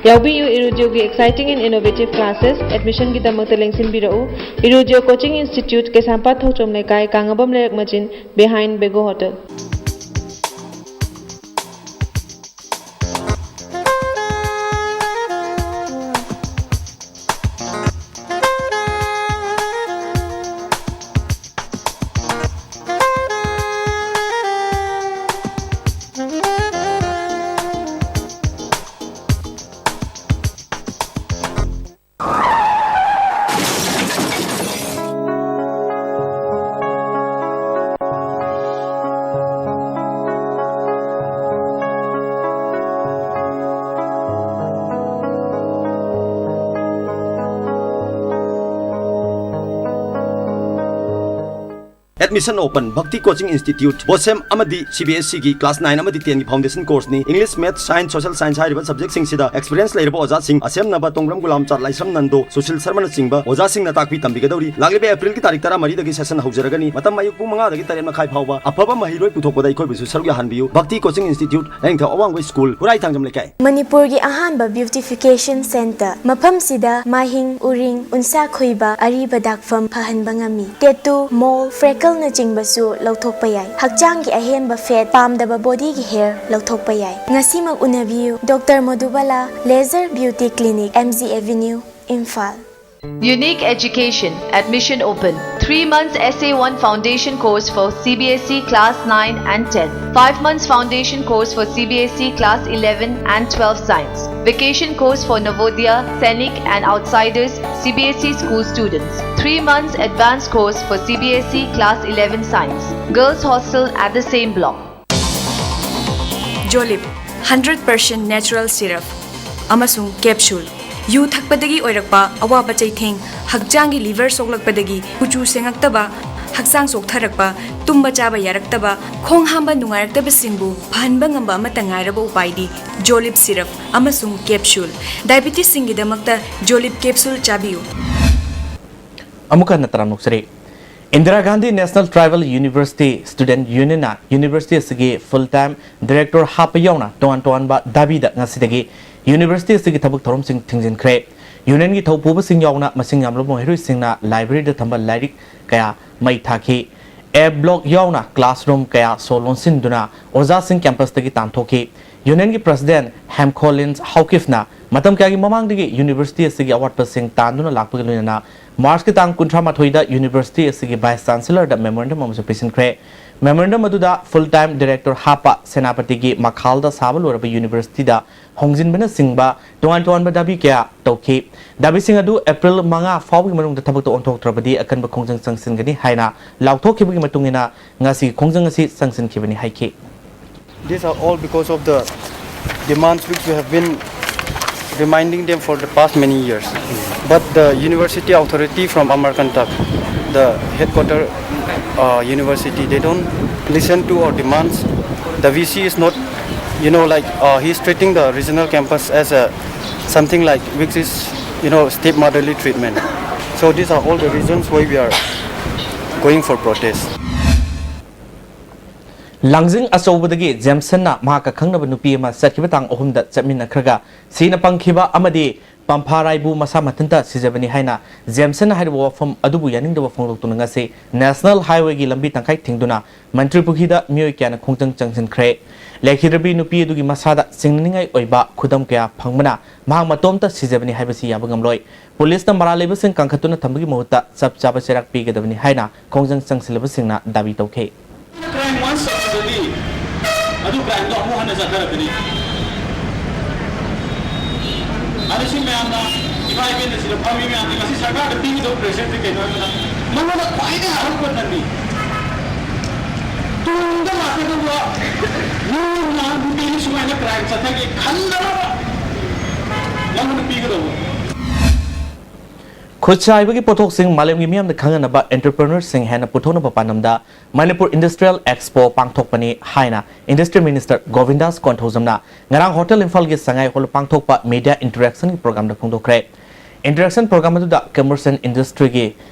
ꯌꯥꯎꯕꯤꯌꯨ ꯏꯔꯨꯖꯤꯑꯣꯒꯤ exciting and innovative classes꯫ Admissionꯒꯤꯗꯃꯛꯇ ꯂꯦꯡꯁꯤꯟꯕꯤꯔꯛꯎ ꯏꯔꯨꯖꯤꯑꯣ Coaching Institute, ꯀꯩꯁꯥꯝꯄꯥꯠ ꯊꯣꯛꯆꯣꯝ ꯂꯩꯀꯥꯏ, ꯀꯥꯡꯉꯕꯝ ꯂꯩꯔꯛ ꯃꯆꯤꯟ, behind Bego Hotel꯫ Admission open꯫ Bhakti Coaching Institute, BOSEM ꯑꯃꯗꯤ CBSEꯒꯤ class nine ꯑꯃꯗꯤ tenꯒꯤ foundation courseꯅꯤ꯫ English, Maths, Science, Social Science ꯍꯥꯏꯔꯤꯕ subjectꯁꯤꯡꯁꯤꯗ experience ꯂꯩꯔꯕ ꯑꯣꯖꯥꯁꯤꯡ, ꯑꯁꯦꯝꯅꯕ ꯇꯣꯡꯕ꯭ꯔꯝ ꯒꯨꯂꯥꯝꯆꯥꯠ, ꯂꯥꯏꯁ꯭ꯔꯝ ꯅꯟꯗꯣ, ꯁꯨꯁꯤꯜ ꯁꯔꯃꯅꯆꯤꯡꯕ ꯑꯣꯖꯥꯁꯤꯡꯅ ꯇꯥꯛꯄꯤ ꯇꯝꯕꯤꯒꯗꯧꯔꯤ꯫ ꯂꯥꯛꯂꯤꯕ Aprilꯒꯤ ꯇꯥꯔꯤꯛ ꯇꯔꯥꯃꯔꯤꯗꯒꯤ session ꯍꯧꯖꯔꯒꯅꯤ꯫ ꯃꯇꯝ ꯑꯌꯨꯛ ꯄꯨꯡ ꯃꯉꯥꯗꯒꯤ ꯇꯔꯦꯠ ꯃꯈꯥꯏ ꯐꯥꯎꯕ꯫ ꯑꯐꯕ ꯃꯍꯩꯔꯣꯏ ꯄꯨꯊꯣꯛꯄꯗ ꯑꯩꯈꯣꯏꯕꯨꯁꯨ ꯁꯔꯨꯛ ꯌꯥꯍꯟꯕꯤꯌꯨ꯫ Bhakti Coaching Institute, ꯂꯥꯏꯅꯤꯡꯊꯧ ꯑꯋꯥꯡꯕ school, ꯍꯨꯔꯥꯏ ꯊꯥꯡꯖꯝ ꯂꯩꯀꯥꯏ꯫ ꯃꯅꯤꯄꯨꯔꯒꯤ ꯑꯍꯥꯟꯕ beautification centre꯫ ꯃꯐꯝꯁꯤꯗ ꯃꯥꯍꯤꯡ, ꯎꯔꯤꯡ, ꯎꯟꯁꯥ ꯈꯣꯏꯕ, ꯑꯔꯤꯕ ꯗꯥꯛꯐꯝ ꯐꯍꯟꯕ ꯉꯝꯃꯤ꯫ Tattoo, mole, freckleꯅꯆꯤꯡꯕꯁꯨ ꯂꯧꯊꯣꯛꯄ ꯌꯥꯏ꯫ ꯍꯛꯆꯥꯡꯒꯤ ꯑꯍꯦꯟꯕ fat, ꯄꯥꯝꯗꯕ bodyꯒꯤ hair ꯂꯧꯊꯣꯛꯄ ꯌꯥꯏ꯫ ꯉꯁꯤꯃꯛ ꯎꯅꯕꯤꯌꯨ꯫ Doctor Madhubala, Laser Beauty Clinic, M G Avenue, Imphal. Unique Education, admission open. Three months S A one foundation course for C B S E class nine and ten. Five months foundation course for C B S E class eleven and twelve science. Vacation course for Navodaya, Sainik and outsiders C B S E school students. Three months advanced course for C B S E class eleven science. Girls hostel at the same block. Jolib, hundred percent natural syrup ꯑꯃꯁꯨꯡ capsule꯫ ꯌꯨ ꯊꯛꯄꯗꯒꯤ ꯑꯣꯏꯔꯛꯄ ꯑꯋꯥꯕ ꯆꯩꯊꯦꯡ, ꯍꯛꯆꯥꯡꯒꯤ liver ꯁꯣꯛꯂꯛꯄꯗꯒꯤ ꯀꯨꯆꯨ ꯁꯦꯡꯉꯛꯇꯕ, ꯍꯛꯆꯥꯡ ꯆꯣꯛꯊꯔꯛꯄ, ꯇꯨꯝꯕ ꯆꯥꯕ ꯌꯥꯔꯛꯇꯕ, ꯈꯣꯡ ꯍꯥꯝꯕ ꯅꯨꯡꯉꯥꯏꯔꯛꯇꯕꯁꯤꯡꯕꯨ ꯐꯍꯟꯕ ꯉꯝꯕ ꯑꯃꯠꯇ ꯉꯥꯏꯔꯕ ꯎꯄꯥꯏꯗꯤ Jolib syrup ꯑꯃꯁꯨꯡ capsule꯫ Diabetesꯁꯤꯡꯒꯤꯗꯃꯛꯇ Jolib capsule ꯆꯥꯕꯤꯌꯨ꯫ ꯑꯃꯨꯛ ꯍꯟꯅ ꯇꯔꯥꯝꯅ ꯑꯣꯛꯆꯔꯤ꯫ Indira Gandhi National Tribal University Student Unionꯅ university ꯑꯁꯤꯒꯤ full time director ꯍꯥꯞꯄ ꯌꯥꯎꯅ ꯇꯣꯉꯥꯟ ꯇꯣꯉꯥꯟꯕ ꯗꯥꯕꯤꯗ ꯉꯁꯤꯗꯒꯤ ꯌꯨꯅꯤꯚꯔꯁꯤꯇꯤ ꯑꯁꯤꯒꯤ ꯊꯕꯛ ꯊꯧꯔꯝꯁꯤꯡ ꯊꯤꯡꯖꯤꯟꯈ꯭ꯔꯦ꯫ ꯌꯨꯅꯤꯌꯟꯒꯤ ꯊꯧꯄꯨꯕꯁꯤꯡ ꯌꯥꯎꯅ ꯃꯁꯤꯡ ꯌꯥꯝꯂꯕ ꯃꯍꯩꯔꯣꯏꯁꯤꯡꯅ ꯂꯥꯏꯕ꯭ꯔꯦꯔꯤꯗ ꯊꯝꯕ ꯂꯥꯏꯔꯤꯛ ꯀꯌꯥ ꯃꯩ ꯊꯥꯈꯤ꯫ ꯑꯦ ꯕ꯭ꯂꯣꯛ ꯌꯥꯎꯅ ꯀ꯭ꯂꯥꯁꯔꯨꯝ ꯀꯌꯥ ꯁꯣ ꯂꯣꯟꯁꯤꯟꯗꯨꯅ ꯑꯣꯖꯥꯁꯤꯡ ꯀꯦꯝꯄꯁꯇꯒꯤ ꯇꯥꯟꯊꯣꯛꯈꯤ꯫ ꯌꯨꯅꯤꯌꯟꯒꯤ ꯄ꯭ꯔꯁꯤꯗꯦꯟ ꯍꯦꯝꯈꯣꯂꯤꯟ ꯍꯥꯎꯀꯤꯐꯅ ꯃꯇꯝ ꯀꯌꯥꯒꯤ ꯃꯃꯥꯡꯗꯒꯤ ꯌꯨꯅꯤꯚꯔꯁꯤꯇꯤ ꯑꯁꯤꯒꯤ ꯑꯋꯥꯠꯄꯁꯤꯡ ꯇꯥꯟꯗꯨꯅ ꯂꯥꯛꯄꯒ ꯂꯣꯏꯅꯅ ꯃꯥꯔꯆꯀꯤ ꯇꯥꯡ ꯀꯨꯟꯊ꯭ꯔꯥ ꯃꯥꯊꯣꯏꯗ ꯌꯨꯅꯤꯚꯔꯁꯤꯇꯤ ꯑꯁꯤꯒꯤ ꯚꯥꯏꯁ ꯆꯥꯟꯁꯦꯂꯔꯗ ꯃꯦꯃꯣꯔꯦꯟꯗꯝ ꯑꯃꯁꯨ ꯄꯤꯁꯤꯟꯈ꯭ꯔꯦ꯫ ꯃꯦꯃꯣꯔꯦꯟꯗꯝ ꯑꯗꯨꯗ ꯐꯨꯜ ꯇꯥꯏꯝ ꯗꯤꯔꯦꯛꯇꯔ ꯍꯥꯞꯄ ꯁꯦꯅꯥꯄꯇꯤꯒꯤ ꯃꯈꯥꯜꯗ ꯁꯥꯕ ꯂꯣꯏꯔꯕ ꯌꯨꯅꯤꯚꯔꯁꯤꯇꯤꯗ ꯍꯣꯡꯖꯤꯟꯕꯅꯆꯤꯡꯕ ꯇꯣꯉꯥꯟ ꯇꯣꯉꯥꯟꯕ ꯗꯥꯕꯤ ꯀꯌꯥ ꯇꯧꯈꯤ꯫ ꯗꯥꯕꯤꯁꯤꯡ ꯑꯗꯨ ꯑꯦꯄ꯭ꯔꯤꯜ ꯃꯉꯥ ꯐꯥꯎꯕꯒꯤ ꯃꯅꯨꯡꯗ ꯊꯕꯛꯇ ꯑꯣꯟꯊꯣꯛꯇ꯭ꯔꯕꯗꯤ ꯑꯀꯟꯕ ꯈꯣꯡꯖꯪ ꯆꯪꯁꯤꯟꯒꯅꯤ ꯍꯥꯏꯅ ꯂꯥꯎꯊꯣꯛꯈꯤꯕꯒꯤ ꯃꯇꯨꯡ ꯏꯟꯅ ꯉꯁꯤꯒꯤ ꯈꯣꯡꯖꯪ ꯑꯁꯤ ꯆꯪꯁꯤꯟꯈꯤꯕꯅꯤ ꯍꯥꯏꯈꯤ꯫ These are all because of the demands which we have been reminding them for the past many years. But the university authority from Amarkantak, the headquarter uh, university, they don't listen to our demands. The V C is not, you know, like uh, he's treating the regional campus as a something like which is, you know, stepmotherly treatment. So these are all the reasons why we are going for protest. ꯂꯥꯡꯖꯤꯡ ꯑꯆꯧꯕꯗꯒꯤ ꯖꯦꯝꯁꯟꯅ ꯃꯍꯥꯛꯀ ꯈꯪꯅꯕ ꯅꯨꯄꯤ ꯑꯃ ꯆꯠꯈꯤꯕ ꯇꯥꯡ ꯑꯍꯨꯝꯗ ꯆꯠꯃꯤꯟꯅꯈ꯭ꯔꯒ ꯁꯤꯅ ꯄꯪꯈꯤꯕ ꯑꯃꯗꯤ ꯄꯝꯐꯥꯔꯥꯏꯕꯨ ꯃꯁꯥ ꯃꯊꯟꯇ ꯁꯤꯖꯕꯅꯤ ꯍꯥꯏꯅ ꯖꯦꯝꯁꯟꯅ ꯍꯥꯏꯔꯤꯕ ꯋꯥꯐꯝ ꯑꯗꯨꯕꯨ ꯌꯥꯅꯤꯡꯗꯕ ꯐꯣꯡꯗꯣꯛꯇꯨꯅ ꯉꯁꯤ ꯅꯦꯁꯅꯦꯜ ꯍꯥꯏꯋꯦꯒꯤ ꯂꯝꯕꯤ ꯇꯪꯈꯥꯏ ꯊꯤꯡꯗꯨꯅ ꯃꯟꯇ꯭ꯔꯤ ꯄꯨꯈ꯭ꯔꯤꯗ ꯃꯤꯑꯣꯏ ꯀꯌꯥꯅ ꯈꯣꯡꯖꯪ ꯆꯪꯁꯤꯟꯈ꯭ꯔꯦ꯫ ꯂꯩꯈꯤꯗ꯭ꯔꯕꯤ ꯅꯨꯄꯤ ꯑꯗꯨꯒꯤ ꯃꯁꯥꯗ ꯆꯤꯡꯅꯅꯤꯡꯉꯥꯏ ꯑꯣꯏꯕ ꯈꯨꯗꯝ ꯀꯌꯥ ꯐꯪꯕꯅ ꯃꯍꯥꯛ ꯃꯇꯣꯝꯇ ꯁꯤꯖꯕꯅꯤ ꯍꯥꯏꯕꯁꯤ ꯌꯥꯕ ꯉꯝꯂꯣꯏ꯫ ꯄꯨꯂꯤꯁꯅ ꯃꯔꯥꯜ ꯂꯩꯕꯁꯤꯡ ꯀꯟꯈꯠꯇꯨꯅ ꯊꯝꯕꯒꯤ ꯃꯍꯨꯠꯇ ꯆꯞ ꯆꯥꯕ ꯆꯩꯔꯥꯛ ꯄꯤꯒꯗꯕꯅꯤ ꯍꯥꯏꯅ ꯈꯣꯡꯖꯪ ꯆꯪꯁꯤꯜꯂꯕꯁꯤꯡꯅ ꯗꯥꯕꯤ ꯇꯧꯈꯤ꯫ Crime once ꯇꯧꯔꯗꯤ ꯑꯗꯨ crimeꯗꯣ ꯑꯃꯨꯛ ꯍꯟꯅ ꯆꯠꯊꯔꯛꯀꯅꯤ꯫ ꯑꯗ ꯁꯤ ꯃꯌꯥꯝꯅ, ꯏꯃꯥ ꯏꯕꯦꯟꯅ ꯁꯤꯗ ꯐꯝꯃꯤ ꯃꯌꯥꯝꯁꯦ, ꯉꯁꯤ ꯁꯔꯀꯥꯔꯗ ꯄꯤꯒꯗꯧꯕ pressureꯁꯦ ꯀꯩꯅꯣ ꯍꯥꯏꯕꯗ, ꯃꯉꯣꯟꯗ ꯈ꯭ꯋꯥꯏꯗꯒꯤ ꯑꯍꯧꯕ ꯅꯪꯗꯤ ꯇꯨꯡꯗ ꯂꯥꯛꯀꯗꯧꯕ ꯅꯪꯅ ꯅꯨꯄꯤꯅ ꯁꯨꯃꯥꯏꯅ crime ꯆꯠꯊꯒꯦ ꯈꯟꯗꯅꯕ ꯅꯪꯉꯣꯟꯗ ꯄꯤꯒꯗꯧꯕ꯫ ꯈꯨꯠꯁꯥ ꯍꯩꯕꯒꯤ ꯄꯣꯠꯊꯣꯛꯁꯤꯡ ꯃꯥꯂꯦꯝꯒꯤ ꯃꯤꯌꯥꯝꯗ ꯈꯪꯍꯟꯅꯕ entrepreneurꯁꯤꯡ ꯍꯦꯟꯅ ꯄꯨꯊꯣꯛꯅꯕ ꯄꯥꯟꯗꯝꯗ ꯃꯅꯤꯄꯨꯔ Industrial Expo ꯄꯥꯡꯊꯣꯛꯄꯅꯤ ꯍꯥꯏꯅ Industry Minister ꯒꯣꯕꯤꯟꯗꯥꯁ ꯀꯣꯟꯊꯧꯖꯝꯅ ꯉꯔꯥꯡ ꯍꯣꯇꯦꯜ ꯏꯝꯐꯥꯜꯒꯤ ꯁꯉꯥꯏ ꯍꯣꯜꯗ ꯄꯥꯡꯊꯣꯛꯄ media interactionꯒꯤ programꯗ ꯐꯣꯡꯗꯣꯛꯈ꯭ꯔꯦ꯫ Interaction program ꯑꯗꯨꯗ Commerce and Industryꯒꯤ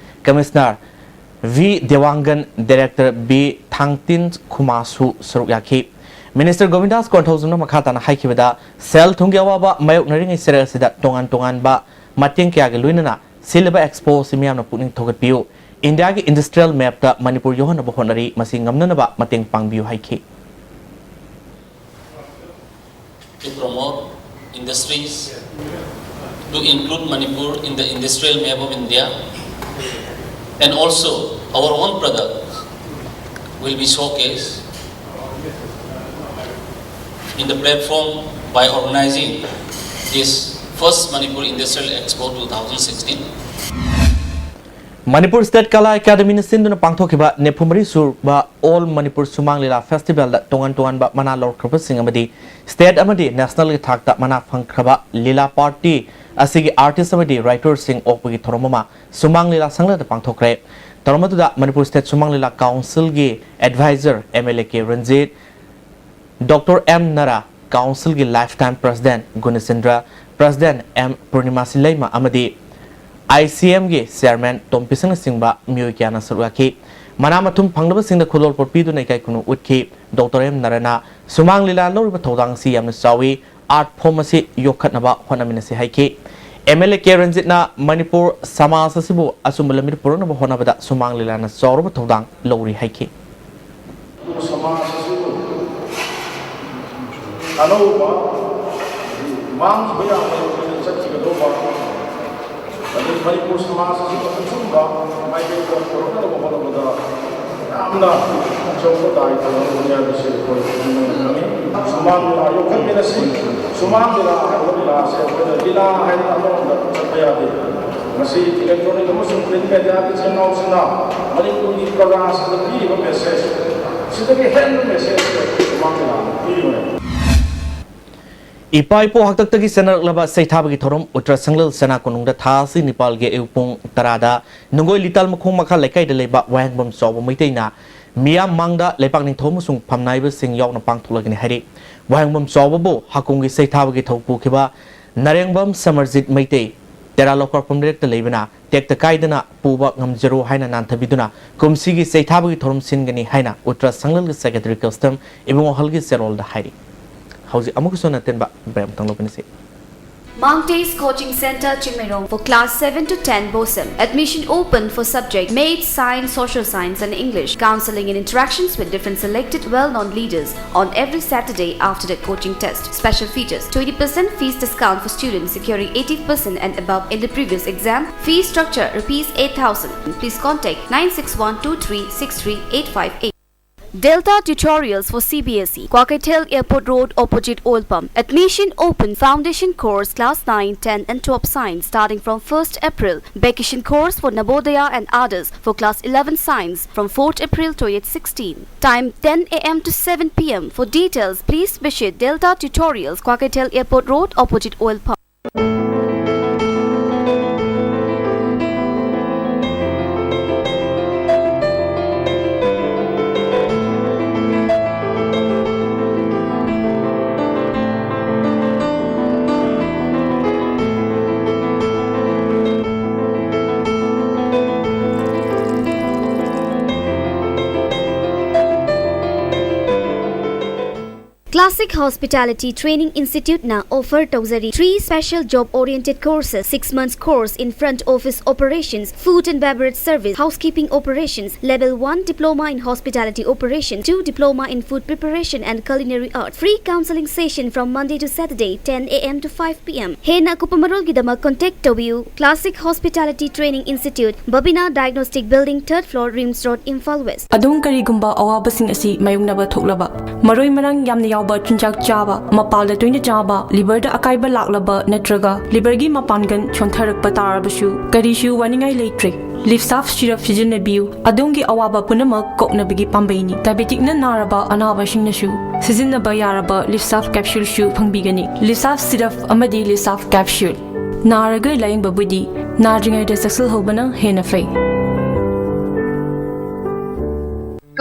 Commissioner V Dewangan, Director B Thangtin ꯈꯨꯃꯥꯁꯨ ꯁꯔꯨꯛ ꯌꯥꯈꯤ꯫ ꯃꯤꯅꯤꯁꯇꯔ ꯒꯣꯕꯤꯟꯗꯥꯁ ꯀꯣꯟꯊꯧꯖꯝꯅ ꯃꯈꯥ ꯇꯥꯅ ꯍꯥꯏꯈꯤꯕꯗ, ꯁꯦꯜ ꯊꯨꯝꯒꯤ ꯑꯋꯥꯕ ꯃꯥꯌꯣꯛꯅꯔꯤꯉꯩ ꯆꯩꯔꯛ ꯑꯁꯤꯗ ꯇꯣꯉꯥꯟ ꯇꯣꯉꯥꯟꯕ ꯃꯇꯦꯡ ꯀꯌꯥꯒꯤ ꯂꯣꯏꯅꯅ ꯁꯤꯜꯂꯤꯕ ꯑꯦꯛꯁꯄꯣ ꯑꯁꯤ ꯃꯤꯌꯥꯝꯅ ꯄꯨꯛꯅꯤꯡ ꯊꯧꯒꯠꯄꯤꯌꯨ꯫ ꯏꯟꯗꯤꯌꯥꯒꯤ ꯏꯟꯗꯁꯇ꯭ꯔꯤꯌꯦꯜ ꯃꯦꯞꯇ ꯃꯅꯤꯄꯨꯔ ꯌꯧꯍꯟꯅꯕ ꯍꯣꯠꯅꯔꯤ, ꯃꯁꯤ ꯉꯝꯅꯅꯕ ꯃꯇꯦꯡ ꯄꯥꯡꯕꯤꯌꯨ ꯍꯥꯏꯈꯤ꯫ To promote industries, to include Manipur in the industrial map of India, and also our own product will be showcased in the platform by organizing this first Manipur Industrial Expo two thousand sixteen. Manipur state ꯀꯂꯥ ꯑꯦꯀꯥꯗꯃꯤꯅ ꯁꯤꯟꯗꯨꯅ ꯄꯥꯡꯊꯣꯛꯈꯤꯕ ꯅꯤꯐꯨ ꯃꯔꯤ ꯁꯨꯕ ꯑꯣꯜ ꯃꯅꯤꯄꯨꯔ ꯁꯨꯃꯥꯡ ꯂꯤꯂꯥ ꯐꯦꯁꯇꯤꯚꯦꯜꯗ ꯇꯣꯉꯥꯟ ꯇꯣꯉꯥꯟꯕ ꯃꯅꯥ ꯂꯧꯔꯛꯈ꯭ꯔꯕꯁꯤꯡ ꯑꯃꯗꯤ ꯁ꯭ꯇꯦꯠ ꯑꯃꯗꯤ ꯅꯦꯁꯅꯦꯜꯒꯤ ꯊꯥꯛꯇ ꯃꯅꯥ ꯐꯪꯈ꯭ꯔꯕ ꯂꯤꯂꯥ ꯄꯥꯔꯇꯤ ꯑꯁꯤꯒꯤ ꯑꯥꯔꯇꯤꯁ ꯑꯃꯗꯤ ꯔꯥꯏꯇꯔꯁꯤꯡ ꯑꯣꯛꯄꯒꯤ ꯊꯧꯔꯝ ꯑꯃ ꯁꯨꯃꯥꯡ ꯂꯤꯂꯥ ꯁꯪꯂꯗ ꯄꯥꯡꯊꯣꯛꯈ꯭ꯔꯦ꯫ ꯊꯧꯔꯝ ꯑꯗꯨꯗ ꯃꯅꯤꯄꯨꯔ ꯁ꯭ꯇꯦꯠ ꯁꯨꯃꯥꯡ ꯂꯤꯂꯥ ꯀꯥꯎꯟꯁꯤꯜꯒꯤ adviser M L A K Ranjit, doctor M Nara, ꯀꯥꯎꯟꯁꯤꯜꯒꯤ life time president Gunachandra, president M Purnima Sileima ꯑꯃꯗꯤ ꯑꯥꯏ ꯁꯤ ꯑꯦꯝꯒꯤ ꯆꯦꯌꯔꯃꯦꯟ ꯇꯣꯝ ꯄꯤꯁꯪꯅꯆꯤꯡꯕ ꯃꯤꯑꯣꯏ ꯀꯌꯥꯅ ꯁꯔꯨꯛ ꯌꯥꯈꯤ꯫ ꯃꯅꯥ ꯃꯊꯨꯝ ꯐꯪꯂꯕꯁꯤꯡꯗ ꯈꯨꯗꯣꯜꯄꯣꯠ ꯄꯤꯗꯨꯅ ꯏꯀꯥꯏ ꯈꯨꯝꯅꯧ ꯎꯠꯈꯤ꯫ ꯗꯣꯛꯇꯔ ꯑꯦꯝ ꯅꯔꯥꯅ ꯁꯨꯃꯥꯡ ꯂꯤꯂꯥ ꯂꯧꯔꯤꯕ ꯊꯧꯗꯥꯡ ꯑꯁꯤ ꯌꯥꯝꯅ ꯆꯥꯎꯏ, ꯑꯥꯔꯠ ꯐꯣꯔꯝ ꯑꯁꯤ ꯌꯣꯛꯈꯠꯅꯕ ꯍꯣꯠꯅꯃꯤꯟꯅꯁꯤ ꯍꯥꯏꯈꯤ꯫ ꯑꯦꯝ ꯑꯦꯜ ꯑꯦ ꯀꯦ ꯔꯟꯖꯤꯠꯅ ꯃꯅꯤꯄꯨꯔ ꯁꯃꯥꯖ ꯑꯁꯤꯕꯨ ꯑꯆꯨꯝꯕ ꯂꯝꯕꯤꯗ ꯄꯨꯔꯛꯅꯕ ꯍꯣꯠꯅꯕꯗ ꯁꯨꯃꯥꯡ ꯂꯤꯂꯥꯅ ꯆꯥꯎꯔꯕ ꯊꯧꯗꯥꯡ ꯂꯧꯔꯤ ꯍꯥꯏꯈꯤ꯫ ꯁꯃꯥꯖ ꯑꯁꯤꯕꯨ ꯑꯅꯧꯕ, ꯃꯥꯡꯈꯤꯕ ꯌꯥꯕ ꯂꯝꯕꯤꯗ ꯆꯠꯈꯤꯒꯗꯧꯕ, ꯑꯗꯩ ꯃꯅꯤꯄꯨꯔ ꯁꯃꯥꯖ ꯑꯁꯤꯕꯨ ꯑꯆꯨꯝꯕ ꯃꯥꯏꯀꯩꯗ ꯄꯨꯔꯛꯅꯕ ꯍꯣꯠꯅꯕꯗ ꯌꯥꯝꯅ ꯑꯆꯧꯕ ꯗꯥꯏꯇ꯭ꯋ ꯂꯧꯒꯅꯤ ꯍꯥꯏꯕꯁꯤ ꯑꯩꯈꯣꯏ ꯈꯪꯃꯤꯟꯅꯒꯅꯤ꯫ ꯁꯨꯃꯥꯡ ꯂꯤꯂꯥ ꯌꯣꯛꯈꯠꯃꯤꯟꯅꯁꯤ꯫ ꯁꯨꯃꯥꯡ ꯂꯤꯂꯥ ꯍꯥꯏꯕ ꯂꯤꯂꯥꯁꯦ ꯑꯩꯈꯣꯏꯅ ꯂꯤꯂꯥ ꯍꯥꯏꯅ ꯑꯃꯔꯣꯝꯗ ꯆꯠꯄ ꯌꯥꯗꯦ꯫ ꯃꯁꯤ ꯏꯂꯦꯛꯇ꯭ꯔꯣꯅꯤꯛ ꯑꯃꯁꯨꯡ ꯄ꯭ꯔꯤꯟꯠ ꯃꯦꯗꯤꯌꯥꯒꯤ ꯏꯆꯤꯜ ꯏꯅꯥꯎꯁꯤꯡꯅ ꯃꯅꯤꯄꯨꯔꯒꯤ ꯄ꯭ꯔꯖꯥꯁꯤꯡꯗ ꯄꯤꯔꯤꯕ ꯃꯦꯁꯦꯖ, ꯁꯤꯗꯒꯤ ꯍꯦꯟꯕ ꯃꯦꯁꯦꯖ ꯁꯨꯃꯥꯡ ꯂꯤꯂꯥꯅ ꯄꯤꯔꯤꯕꯅꯤ꯫ ꯏꯄꯥ ꯏꯄꯨ ꯍꯥꯛꯇꯛꯇꯒꯤ ꯆꯠꯅꯔꯛꯂꯕ ꯁꯩꯊꯥꯕꯒꯤ ꯊꯧꯔꯝ ꯎꯇ꯭ꯔ ꯁꯪꯂꯦꯜ ꯁꯅꯥ ꯀꯣꯅꯨꯡꯗ ꯊꯥ ꯑꯁꯤ ꯅꯤꯄꯥꯜꯒꯤ ꯑꯌꯨꯛ ꯄꯨꯡ ꯇꯔꯥꯗ ꯅꯨꯡꯒꯣꯏ ꯂꯤꯇꯥꯜ ꯃꯈꯣꯡ ꯃꯈꯥ ꯂꯩꯀꯥꯏꯗ ꯂꯩꯕ ꯋꯥꯍꯦꯡꯕꯝ ꯆꯥꯎꯕ ꯃꯩꯇꯩꯅ ꯃꯤꯌꯥꯝ ꯃꯥꯡꯗ ꯂꯩꯄꯥꯛ ꯅꯤꯡꯊꯧ ꯑꯃꯁꯨꯡ ꯐꯝꯅꯥꯏꯕꯁꯤꯡ ꯌꯥꯎꯅ ꯄꯥꯡꯊꯣꯛꯂꯒꯅꯤ ꯍꯥꯏꯔꯤ꯫ ꯋꯥꯍꯦꯡꯕꯝ ꯆꯥꯎꯕꯕꯨ ꯍꯥꯀꯨꯝꯒꯤ ꯁꯩꯊꯥꯕꯒꯤ ꯊꯧ ꯄꯨꯈꯤꯕ ꯅꯔꯦꯡꯕꯝ ꯁꯃꯔꯖꯤꯠ ꯃꯩꯇꯩ, ꯇꯦꯔꯥ ꯂꯧꯀꯥꯔꯐꯝ ꯂꯩꯔꯛꯇ ꯂꯩꯕꯅ ꯇꯦꯛꯇ ꯀꯥꯏꯗꯅ ꯄꯨꯕ ꯉꯝꯖꯔꯣ ꯍꯥꯏꯅ ꯅꯥꯟꯊꯕꯤꯗꯨꯅ ꯀꯨꯝꯁꯤꯒꯤ ꯆꯩꯊꯥꯕꯒꯤ ꯊꯧꯔꯝ ꯁꯤꯟꯒꯅꯤ ꯍꯥꯏꯅ ꯎꯠꯇ꯭ꯔ ꯁꯪꯂꯜꯒꯤ Secretary Custom ꯏꯕꯨꯡꯉꯣ ꯍꯜꯒꯤ ꯆꯦꯔꯣꯜꯗ ꯍꯥꯏꯔꯤ꯫ ꯍꯧꯖꯤꯛ ꯑꯃꯨꯛꯀꯁꯨ ꯅꯠꯇꯦꯟꯕ break ꯑꯃꯇꯪ ꯂꯧꯒꯅꯤꯁꯤ꯫ Mount Ace Coaching Center, Chingmeirong, for class seven to ten BOSEM. Admission open for subject Maths, Science, Social Science and English. Counseling and interactions with different selected well-known leaders on every Saturday after the coaching test. Special features: twenty percent fees discount for students securing eighty percent and above in the previous exam. Fee structure: rupees eight thousand. Please contact nine six one two three six three eight five eight. Delta Tutorials for C B S E, Kwakeithel Airport Road, opposite Oil Pump. Admission open: Foundation Course, Class nine, ten and twelve Science, starting from first April. Vacation Course for Navodaya and others for Class eleven Science from fourth April twenty sixteen. Time: ten A M to seven P M. For details, please visit Delta Tutorials, Kwakeithel Airport Road, opposite Oil Pump. Classic Hospitality Training Institute ꯅ offer ꯇꯧꯖꯔꯤ three special job oriented courses: six months course in front office operations, food and beverage service, housekeeping operations, level one diploma in hospitality operation, two diploma in food preparation and culinary art. Free counseling session from Monday to Saturday, ten A M to five P M. ꯍꯦꯟꯅ ꯑꯀꯨꯞꯄ ꯃꯔꯣꯜꯒꯤꯗꯃꯛ contact ꯇꯧꯕꯤꯌꯨ: Classic Hospitality Training Institute, Babina Diagnostic Building, third floor, RIMS Road, Imphal West. ꯑꯗꯣꯝ ꯀꯔꯤꯒꯨꯝꯕ ꯑꯋꯥꯕꯁꯤꯡ ꯑꯁꯤ ꯃꯥꯌꯣꯛꯅꯕ ꯊꯣꯛꯂꯕ, ꯃꯔꯣꯏ ꯃꯔꯥꯡ ꯌꯥꯝꯅ ꯌꯥꯎꯕ ꯆꯤꯟꯖꯥꯛ ꯆꯥꯕ, ꯃꯄꯥꯜꯗ ꯇꯣꯏꯅ ꯆꯥꯕ, liver ꯗ ꯑꯀꯥꯏꯕ ꯂꯥꯛꯂꯕ ꯅꯠꯇ꯭ꯔꯒ liver ꯒꯤ ꯃꯄꯥꯡꯒꯜ ꯁꯣꯟꯊꯔꯛꯄ ꯇꯥꯔꯕꯁꯨ, ꯀꯔꯤꯁꯨ ꯋꯥꯅꯤꯡꯉꯥꯏ ꯂꯩꯇ꯭ꯔꯦ꯫ Livsaf syrup ꯁꯤꯖꯤꯟꯅꯕꯤꯌꯨ꯫ ꯑꯗꯣꯝꯒꯤ ꯑꯋꯥꯕ ꯄꯨꯝꯅꯃꯛ ꯀꯣꯛꯅꯕꯒꯤ ꯄꯥꯝꯕꯩꯅꯤ꯫ Diabetic ꯅ ꯅꯥꯔꯕ ꯑꯅꯥꯕꯁꯤꯡꯅꯁꯨ ꯁꯤꯖꯤꯟꯅꯕ ꯌꯥꯔꯕ Livsaf capsule ꯁꯨ ꯐꯪꯕꯤꯒꯅꯤ꯫ Livsaf syrup ꯑꯃꯗꯤ Livsaf capsule꯫ ꯅꯥꯔꯒ ꯂꯥꯌꯦꯡꯕꯕꯨꯗꯤ ꯅꯥꯗ꯭ꯔꯤꯉꯩꯗ ꯆꯦꯛꯁꯤꯜꯍꯧꯕꯅ ꯍꯦꯟꯅ ꯐꯩ꯫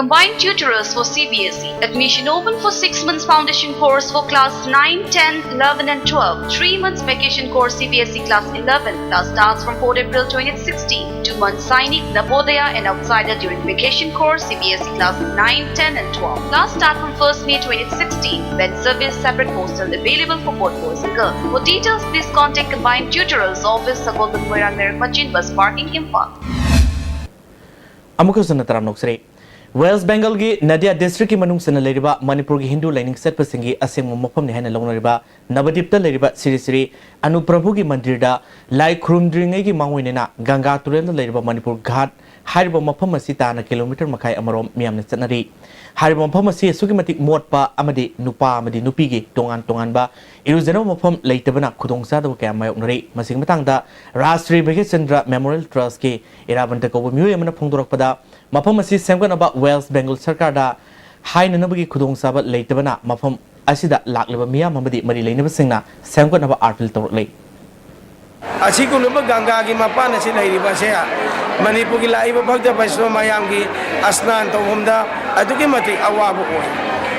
Combined tutorials for C B S E. Admission open for six months foundation course for class nine, ten, eleven and twelve. Three months vacation course C B S E class eleven. Class starts from fourth April twenty sixteen. Two months Sainik, Navodaya and Outsider during vacation course C B S E class nine, ten and twelve. Class start from first May twenty sixteen. When service, separate hostel available for both boys and girls. For details, please contact Combined Tutorials Office, Sagolband Moirang Merak Machin Bus Parking, Imphal. ꯑꯃꯨꯛꯀ ꯍꯟꯅ ꯇꯔꯥꯝꯅ ꯑꯣꯛꯆꯔꯤ꯫ ꯋꯦꯁ ꯕꯦꯡꯒꯜꯒꯤ ꯅꯗꯤꯌꯥ ꯗꯤꯁꯇ꯭ꯔꯤꯛꯀꯤ ꯃꯅꯨꯡ ꯆꯟꯅ ꯂꯩꯔꯤꯕ ꯃꯅꯤꯄꯨꯔꯒꯤ ꯍꯤꯟꯗꯨ ꯂꯥꯏꯅꯤꯡ ꯆꯠꯄꯁꯤꯡꯒꯤ ꯑꯁꯦꯡꯕ ꯃꯐꯝꯅꯤ ꯍꯥꯏꯅ ꯂꯧꯅꯔꯤꯕ ꯅꯕꯗꯤꯞꯇ ꯂꯩꯔꯤꯕ ꯁ꯭ꯔꯤ ꯁ꯭ꯔꯤ ꯑꯅꯨꯄ꯭ꯔꯚꯨꯒꯤ ꯃꯟꯗꯤꯔꯗ ꯂꯥꯏ ꯈꯨꯔꯨꯝꯗ꯭ꯔꯤꯉꯩꯒꯤ ꯃꯥꯡꯑꯣꯏꯅꯅ ꯒꯪꯒꯥ ꯇꯨꯔꯦꯜꯗ ꯂꯩꯔꯤꯕ ꯃꯅꯤꯄꯨꯔ ꯘꯥꯠ ꯍꯥꯏꯔꯤꯕ ꯃꯐꯝ ꯑꯁꯤ ꯇꯥꯅ ꯀꯤꯂꯣꯃꯤꯇꯔ ꯃꯈꯥꯏ ꯑꯃꯔꯣꯝ ꯃꯤꯌꯥꯝꯅ ꯆꯠꯅꯔꯤ꯫ ꯍꯥꯏꯔꯤꯕ ꯃꯐꯝ ꯑꯁꯤ ꯑꯁꯨꯛꯀꯤ ꯃꯇꯤꯛ ꯃꯣꯠꯄ ꯑꯃꯗꯤ ꯅꯨꯄꯥ ꯑꯃꯗꯤ ꯅꯨꯄꯤꯒꯤ ꯇꯣꯉꯥꯟ ꯇꯣꯉꯥꯟꯕ ꯏꯔꯨꯖꯅꯕ ꯃꯐꯝ ꯂꯩꯇꯕꯅ ꯈꯨꯗꯣꯡꯆꯥꯗꯕ ꯀꯌꯥ ꯃꯥꯌꯣꯛꯅꯔꯤ꯫ ꯃꯁꯤꯒꯤ ꯃꯇꯥꯡꯗ ꯔꯥꯁꯇ꯭ꯔꯤ ꯚꯒꯠ ꯆꯟꯗ꯭ꯔ ꯃꯦꯃꯣꯔꯤꯌꯦꯜ ꯇ꯭ꯔꯁꯀꯤ ꯏꯔꯥꯕꯟꯇ ꯀꯧꯕ ꯃꯤꯑꯣꯏ ꯑꯃꯅ ꯐꯣꯡꯗꯣꯔꯛꯄꯗ, ꯃꯐꯝ ꯑꯁꯤ ꯁꯦꯝꯒꯠꯅꯕ ꯋꯦꯁ ꯕꯦꯡꯒꯜ ꯁꯔꯀꯥꯔꯗ ꯍꯥꯏꯅꯅꯕꯒꯤ ꯈꯨꯗꯣꯡꯆꯥꯕ ꯂꯩꯇꯕꯅ ꯃꯐꯝ ꯑꯁꯤꯗ ꯂꯥꯛꯂꯤꯕ ꯃꯤꯌꯥꯝ ꯑꯃꯗꯤ ꯃꯔꯤ ꯂꯩꯅꯕꯁꯤꯡꯅ ꯁꯦꯝꯒꯠꯅꯕ ꯑꯥꯔꯄꯤꯜ ꯇꯧꯔꯛꯂꯤ꯫ ꯑꯁꯤꯒꯨꯝꯂꯕ ꯒꯪꯒꯥꯒꯤ ꯃꯄꯥꯟ ꯑꯁꯤ ꯂꯩꯔꯤꯕ ꯑꯁꯦ ꯃꯅꯤꯄꯨꯔꯒꯤ ꯂꯥꯛꯏꯕ ꯚꯛꯇ ꯕꯩꯁꯅꯣ ꯃꯌꯥꯝꯒꯤ ꯑꯁꯅꯥꯟ ꯇꯧꯐꯝꯗ ꯑꯗꯨꯛꯀꯤ ꯃꯇꯤꯛ ꯑꯋꯥꯕ ꯑꯣꯏ꯫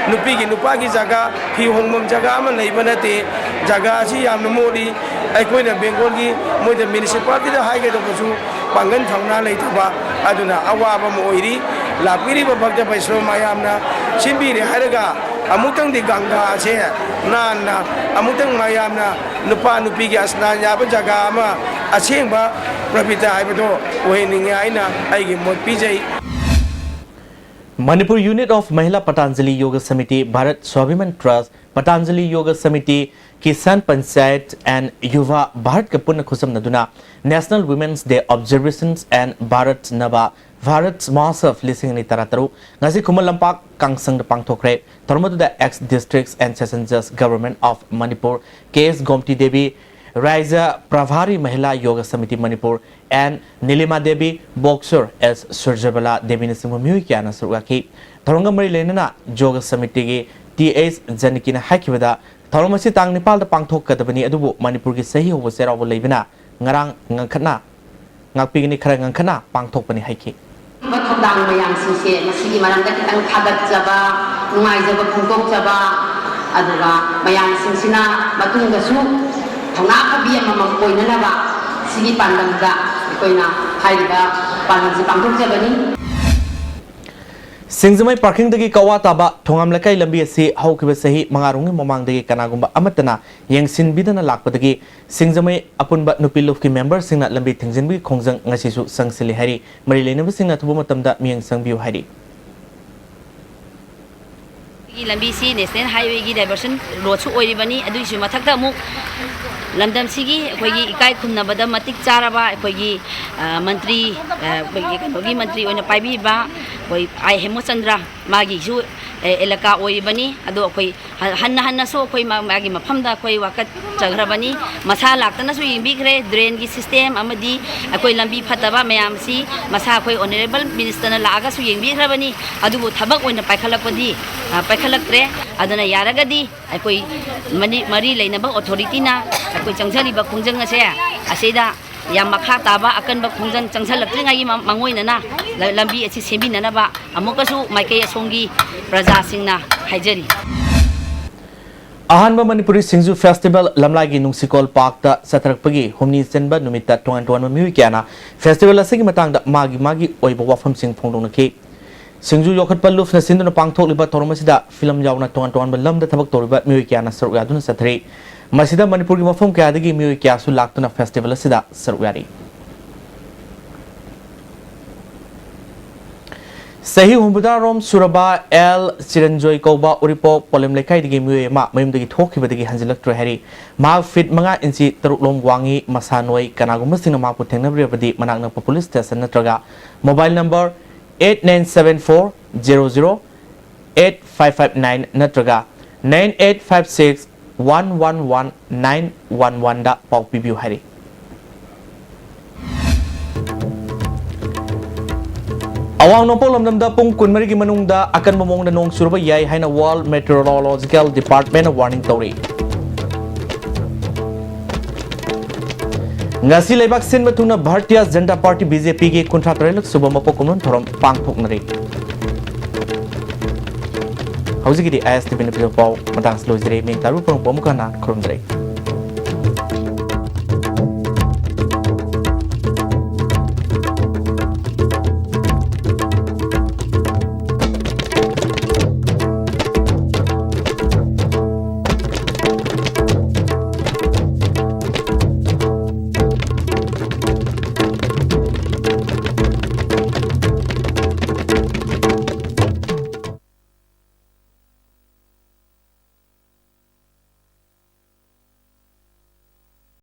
ꯅꯨꯄꯤꯒꯤ ꯅꯨꯄꯥꯒꯤ ꯖꯒꯥ, ꯐꯤ ꯍꯣꯡꯐꯝ ꯖꯒꯥ ꯑꯃ ꯂꯩꯕ ꯅꯠꯇꯦ꯫ ꯖꯒꯥ ꯑꯁꯤ ꯌꯥꯝꯅ ꯃꯣꯠꯂꯤ꯫ ꯑꯩꯈꯣꯏꯅ ꯕꯦꯡꯒꯣꯜꯒꯤ ꯃꯣꯏꯗ ꯃ꯭ꯌꯨꯅꯤꯁꯤꯄꯥꯂꯤꯇꯤꯗ ꯍꯥꯏꯒꯗꯧꯕꯁꯨ ꯄꯥꯡꯒꯜ ꯊꯧꯅꯥ ꯂꯩꯇꯕ ꯑꯗꯨꯅ ꯑꯋꯥꯕ ꯑꯃ ꯑꯣꯏꯔꯤ꯫ ꯂꯥꯛꯄꯤꯔꯤꯕ ꯚꯛꯇ ꯕꯩꯁꯅꯣ ꯃꯌꯥꯝꯅ ꯁꯤꯟꯕꯤꯔꯦ ꯍꯥꯏꯔꯒ ꯑꯃꯨꯛꯇꯪꯗꯤ ꯒꯪꯒꯥ ꯑꯁꯦ ꯅꯥꯟꯅ ꯑꯃꯨꯛꯇꯪ ꯃꯌꯥꯝꯅ ꯅꯨꯄꯥ ꯅꯨꯄꯤꯒꯤ ꯑꯁꯅꯥꯟ ꯌꯥꯕ ꯖꯒꯥ ꯑꯃ ꯑꯁꯦꯡꯕ ꯄ꯭ꯔꯕꯤꯇ ꯍꯥꯏꯕꯗꯣ ꯑꯣꯏꯍꯟꯅꯤꯡꯉꯦ ꯍꯥꯏꯅ ꯑꯩꯒꯤ ꯃꯣꯠ ꯄꯤꯖꯩ꯫ Manipur Unit of Mahila Patanjali Yoga Samiti, Bharat Swabhiman Trust, Patanjali Yoga Samiti, Kisan Panchayat and Yuva Bharat ꯀ ꯄꯨꯟꯅ ꯈꯨꯠꯁꯝꯅꯗꯨꯅ National Women's Day Observations and Bharat Nava Bharat Mahotsav ꯂꯤꯁꯤꯡ ꯑꯅꯤ ꯇꯔꯥꯇꯔꯨꯛ ꯉꯁꯤ ꯈꯨꯃꯟ ꯂꯝꯄꯥꯛ ꯀꯥꯡꯁꯪꯗ ꯄꯥꯡꯊꯣꯛꯈ꯭ꯔꯦ꯫ ꯊꯧꯔꯝ ꯑꯗꯨꯗ ex District and Session Judge Government of Manipur K S Gomti Devi, Raija Prabhari Mahila Yoga Samiti Manipur and Nilima Devi, Boxer S Surjabala Devi ꯅꯆꯤꯡꯕ ꯃꯤꯑꯣꯏ ꯀꯌꯥꯅ ꯁꯔꯨꯛ ꯌꯥꯈꯤ꯫ ꯊꯧꯔꯝꯒ ꯃꯔꯤ ꯂꯩꯅꯅ ꯌꯣꯒ ꯁꯃꯤꯇꯤꯒꯤ ꯇꯤ ꯑꯩꯆ ꯖꯅꯀꯤꯅ ꯍꯥꯏꯈꯤꯕꯗ, ꯊꯧꯔꯝ ꯑꯁꯤ ꯇꯥꯡ ꯅꯤꯄꯥꯜꯗ ꯄꯥꯡꯊꯣꯛꯀꯗꯕꯅꯤ, ꯑꯗꯨꯕꯨ ꯃꯅꯤꯄꯨꯔꯒꯤ ꯆꯍꯤ ꯍꯧꯕ ꯆꯩꯔꯥꯎꯕ ꯂꯩꯕꯅ ꯉꯔꯥꯡ ꯉꯟꯈꯠꯅ ꯉꯥꯛꯄꯤꯒꯅꯤ, ꯈꯔ ꯉꯟꯈꯠꯅ ꯄꯥꯡꯊꯣꯛꯄꯅꯤ ꯍꯥꯏꯈꯤ꯫ ꯊꯧꯗꯥꯡ ꯃꯌꯥꯝꯁꯤꯡꯁꯦ ꯃꯁꯤꯒꯤ ꯃꯔꯝꯗ ꯈꯤꯇꯪ ꯊꯥꯒꯠꯆꯕ, ꯅꯨꯡꯉꯥꯏꯖꯕ ꯐꯣꯡꯗꯣꯛꯆꯕ, ꯑꯗꯨꯒ ꯃꯌꯥꯝꯁꯤꯡꯁꯤꯅ ꯃꯇꯨꯡꯗꯁꯨ ꯊꯧꯅꯥ ꯐꯕꯤ ꯑꯃꯃꯝ ꯑꯣꯏꯅꯅꯕ ꯁꯤꯒꯤ ꯄꯥꯟꯗꯝꯗ ꯑꯩꯈꯣꯏꯅ ꯍꯥꯏꯔꯤꯕ ꯄꯥꯟꯗꯝꯁꯤ ꯄꯥꯡꯊꯣꯛꯆꯕꯅꯤ꯫ ꯁꯤꯡꯖꯃꯩ ꯄꯥꯔꯀꯤꯡꯗꯒꯤ ꯀꯋꯥ ꯇꯥꯕ ꯊꯣꯉꯥꯝ ꯂꯩꯀꯥꯏ ꯂꯝꯕꯤ ꯑꯁꯤ ꯍꯧꯈꯤꯕ ꯆꯍꯤ ꯃꯉꯥꯔꯣꯝꯒꯤ ꯃꯃꯥꯡꯗꯒꯤ ꯀꯅꯥꯒꯨꯝꯕ ꯑꯃꯠꯇꯅ ꯌꯦꯡꯁꯤꯟꯕꯤꯗꯅ ꯂꯥꯛꯄꯗꯒꯤ ꯁꯤꯡꯖꯃꯩ ꯑꯄꯨꯟꯕ ꯅꯨꯄꯤ ꯂꯨꯞꯀꯤ ꯃꯦꯝꯕꯔꯁꯤꯡꯅ ꯂꯝꯕꯤ ꯊꯤꯡꯖꯤꯟꯕꯒꯤ ꯈꯣꯡꯖꯪ ꯉꯁꯤꯁꯨ ꯆꯪꯁꯤꯜꯂꯤ ꯍꯥꯏꯔꯤ꯫ ꯃꯔꯤ ꯂꯩꯅꯕꯁꯤꯡꯅ ꯑꯊꯨꯕ ꯃꯇꯝꯗ ꯃꯤꯠꯌꯦꯡ ꯆꯪꯕꯤꯌꯨ ꯍꯥꯏꯔꯤ꯫ ꯑꯩꯈꯣꯏꯒꯤ ꯂꯝꯕꯤꯁꯤ ꯅꯦꯁꯅꯦꯜ ꯍꯥꯏꯋꯦꯒꯤ ꯗꯥꯏꯚꯔꯁꯟ ꯔꯣꯗꯁꯨ ꯑꯣꯏꯔꯤꯕꯅꯤ꯫ ꯑꯗꯨꯒꯤꯁꯨ ꯃꯊꯛꯇ ꯑꯃꯨꯛ ꯂꯝꯗꯝꯁꯤꯒꯤ ꯑꯩꯈꯣꯏꯒꯤ ꯏꯀꯥꯏ ꯈꯨꯝꯅꯕꯗ ꯃꯇꯤꯛ ꯆꯥꯔꯕ ꯑꯩꯈꯣꯏꯒꯤ, ꯑ, ꯃꯟꯇ꯭ꯔꯤ, ꯑ, ꯑꯩꯈꯣꯏꯒꯤ ꯀꯩꯅꯣꯒꯤ ꯃꯟꯇ꯭ꯔꯤ ꯑꯣꯏꯅ ꯄꯥꯏꯕꯤꯕ ꯑꯩꯈꯣꯏ ꯑꯥꯏ ꯍꯦꯃꯆꯟꯗ꯭ꯔ ꯃꯥꯒꯤꯁꯨ, ꯑꯦ, ꯑꯦꯂꯥꯀꯥ ꯑꯣꯏꯔꯤꯕꯅꯤ꯫ ꯑꯗꯣ ꯑꯩꯈꯣꯏ ꯍ-, ꯍꯟꯅ ꯍꯟꯅꯁꯨ ꯑꯩꯈꯣꯏ ꯃꯥ-, ꯃꯥꯒꯤ ꯃꯐꯝꯗ ꯑꯩꯈꯣꯏ ꯋꯥꯀꯠꯆꯈ꯭ꯔꯕꯅꯤ꯫ ꯃꯁꯥ ꯂꯥꯛꯇꯅꯁꯨ ꯌꯦꯡꯕꯤꯈ꯭ꯔꯦ꯫ ꯗ꯭ꯔꯦꯟꯒꯤ ꯁꯤꯁꯇꯦꯝ ꯑꯃꯗꯤ ꯑꯩꯈꯣꯏ ꯂꯝꯕꯤ ꯐꯠꯇꯕ ꯃꯌꯥꯝꯁꯤ ꯃꯁꯥ ꯑꯩꯈꯣꯏ ꯑꯣꯅꯔꯦꯕꯜ ꯃꯤꯅꯤꯁꯇꯔꯅ ꯂꯥꯛꯑꯒꯁꯨ ꯌꯦꯡꯕꯤꯈ꯭ꯔꯕꯅꯤ꯫ ꯑꯗꯨꯕꯨ ꯊꯕꯛ ꯑꯣꯏꯅ ꯄꯥꯏꯈꯠꯂꯛꯄꯗꯤ, ꯑ, ꯄꯥꯏꯈꯠꯂꯛꯇ꯭ꯔꯦ꯫ ꯑꯗꯨꯅ ꯌꯥꯔꯒꯗꯤ ꯑꯩꯈꯣꯏ ꯃꯅꯤ-, ꯃꯔꯤ ꯂꯩꯅꯕ ꯑꯣꯊꯣꯔꯤꯇꯤꯅ ꯑꯩꯈꯣꯏ ꯆꯪꯖꯔꯤꯕ ꯈꯣꯡꯖꯪ ꯑꯁꯦ ꯑꯁꯤꯗ ꯌꯥꯝ ꯃꯈꯥ ꯇꯥꯕ ꯑꯀꯟꯕ ꯈꯣꯡꯖꯪ ꯆꯪꯁꯤꯜꯂꯛꯇ꯭ꯔꯤꯉꯩꯒꯤ ꯃ-, ꯃꯥꯡꯑꯣꯏꯅꯅ ꯂ-, ꯂꯝꯕꯤ ꯑꯁꯤ ꯁꯦꯝꯕꯤꯅꯅꯕ ꯑꯃꯨꯛꯀꯁꯨ ꯃꯥꯏꯀꯩ ꯑꯁꯣꯝꯒꯤ ꯄ꯭ꯔꯖꯥꯁꯤꯡꯅ ꯍꯥꯏꯖꯔꯤ꯫ ꯑꯍꯥꯟꯕ ꯃꯅꯤꯄꯨꯔꯤ ꯁꯤꯡꯖꯨ ꯐꯦꯁꯇꯤꯚꯦꯜ ꯂꯝꯂꯥꯏꯒꯤ ꯅꯨꯡꯁꯤꯀꯣꯜ ꯄꯥꯔꯛꯇ ꯆꯠꯊꯔꯛꯄꯒꯤ ꯍꯨꯝꯅꯤ ꯆꯟꯕ ꯅꯨꯃꯤꯠꯇ ꯇꯣꯉꯥꯟ ꯇꯣꯉꯥꯟꯕ ꯃꯤꯑꯣꯏ ꯀꯌꯥꯅ ꯐꯦꯁꯇꯤꯚꯦꯜ ꯑꯁꯤꯒꯤ ꯃꯇꯥꯡꯗ ꯃꯥꯒꯤ ꯃꯥꯒꯤ ꯑꯣꯏꯕ ꯋꯥꯐꯝꯁꯤꯡ ꯐꯣꯡꯗꯣꯛꯅꯈꯤ꯫ ꯁꯤꯡꯖꯨ ꯌꯣꯛꯈꯠꯄ ꯂꯨꯞꯅ ꯁꯤꯟꯗꯨꯅ ꯄꯥꯡꯊꯣꯛꯂꯤꯕ ꯊꯧꯔꯝ ꯑꯁꯤꯗ ꯐꯤꯂꯝ ꯌꯥꯎꯅ ꯇꯣꯉꯥꯟ ꯇꯣꯉꯥꯟꯕ ꯂꯝꯗ ꯊꯕꯛ ꯇꯧꯔꯤꯕ ꯃꯤꯑꯣꯏ ꯀꯌꯥꯅ ꯁꯔꯨꯛ ꯌꯥꯗꯨꯅ ꯆꯠꯊꯔꯤ꯫ ꯃꯁꯤꯗ ꯃꯅꯤꯄꯨꯔꯒꯤ ꯃꯐꯝ ꯀꯌꯥꯗꯒꯤ ꯃꯤꯑꯣꯏ ꯀꯌꯥꯁꯨ ꯂꯥꯛꯇꯨꯅ ꯐꯦꯁꯇꯤꯚꯦꯜ ꯑꯁꯤꯗ ꯁꯔꯨꯛ ꯌꯥꯔꯤ꯫ ꯆꯍꯤ ꯍꯨꯝꯐꯨꯇꯔꯥꯔꯣꯝ ꯁꯨꯔꯕ ꯑꯦꯜ ꯆꯤꯔꯟꯖꯣꯏ ꯀꯧꯕ ꯎꯔꯤꯄꯣꯛ ꯄꯣꯂꯦꯝ ꯂꯩꯀꯥꯏꯗꯒꯤ ꯃꯤꯑꯣꯏ ꯑꯃ ꯃꯌꯨꯝꯗꯒꯤ ꯊꯣꯛꯈꯤꯕꯗꯒꯤ ꯍꯟꯖꯤꯜꯂꯛꯇ꯭ꯔꯦ ꯍꯥꯏꯔꯤ꯫ ꯃꯍꯥꯛ ꯐꯤꯠ ꯃꯉꯥ ꯏꯟꯆꯤ ꯇꯔꯨꯛ ꯂꯣꯝ ꯋꯥꯡꯉꯤ, ꯃꯁꯥ ꯅꯣꯏ꯫ ꯀꯅꯥꯒꯨꯝꯕꯁꯤꯡꯅ ꯃꯍꯥꯛꯄꯨ ꯊꯦꯡꯅꯕꯤꯔꯕꯗꯤ ꯃꯅꯥꯛ ꯅꯛꯄ ꯄꯨꯂꯤꯁ ꯁ꯭ꯇꯦꯁꯟ ꯅꯠꯇ꯭ꯔꯒ mobile number eight nine seven four zero zero eight five five nine ꯅꯠꯇ꯭ꯔꯒ nine eight five six one one one nine one one ꯗ ꯄꯥꯎ ꯄꯤꯕꯤꯌꯨ ꯍꯥꯏꯔꯤ꯫ ꯑꯋꯥꯡ ꯅꯣꯡꯄꯣꯛ ꯂꯝꯗꯝꯗ ꯄꯨꯡ ꯀꯨꯟꯃꯔꯤꯒꯤ ꯃꯅꯨꯡꯗ ꯑꯀꯟꯕ ꯃꯑꯣꯡꯗ ꯅꯣꯡ ꯆꯨꯔꯕ ꯌꯥꯏ ꯍꯥꯏꯅ World Meteorological Department ꯅ warning ꯇꯧꯔꯤ꯫ ꯉꯁꯤ ꯂꯩꯕꯥꯛ ꯁꯤꯟꯕ ꯊꯨꯡꯅ Bharatiya Janata party, B J ꯄꯤꯒꯤ ꯀꯨꯟꯊ꯭ꯔꯥ ꯇꯔꯦꯠꯂꯛ ꯁꯨꯕ ꯃꯄꯣꯛ ꯀꯨꯝꯑꯣꯟ ꯊꯧꯔꯝ ꯄꯥꯡꯊꯣꯛꯅꯔꯤ꯫ ꯍꯧꯖꯤꯛꯀꯤꯗꯤ ꯑꯥꯏ ꯑꯦꯁ ꯇꯤ ꯚꯤꯅ ꯄꯤꯕ ꯄꯥꯎ ꯃꯇꯥꯡꯁꯤ ꯂꯣꯏꯖꯔꯦ꯫ ꯃꯤꯡ ꯇꯥꯔꯨ ꯄꯨꯔꯛꯄ ꯑꯃꯨꯛ ꯍꯟꯅ ꯈꯨꯔꯨꯝꯖꯔꯤ꯫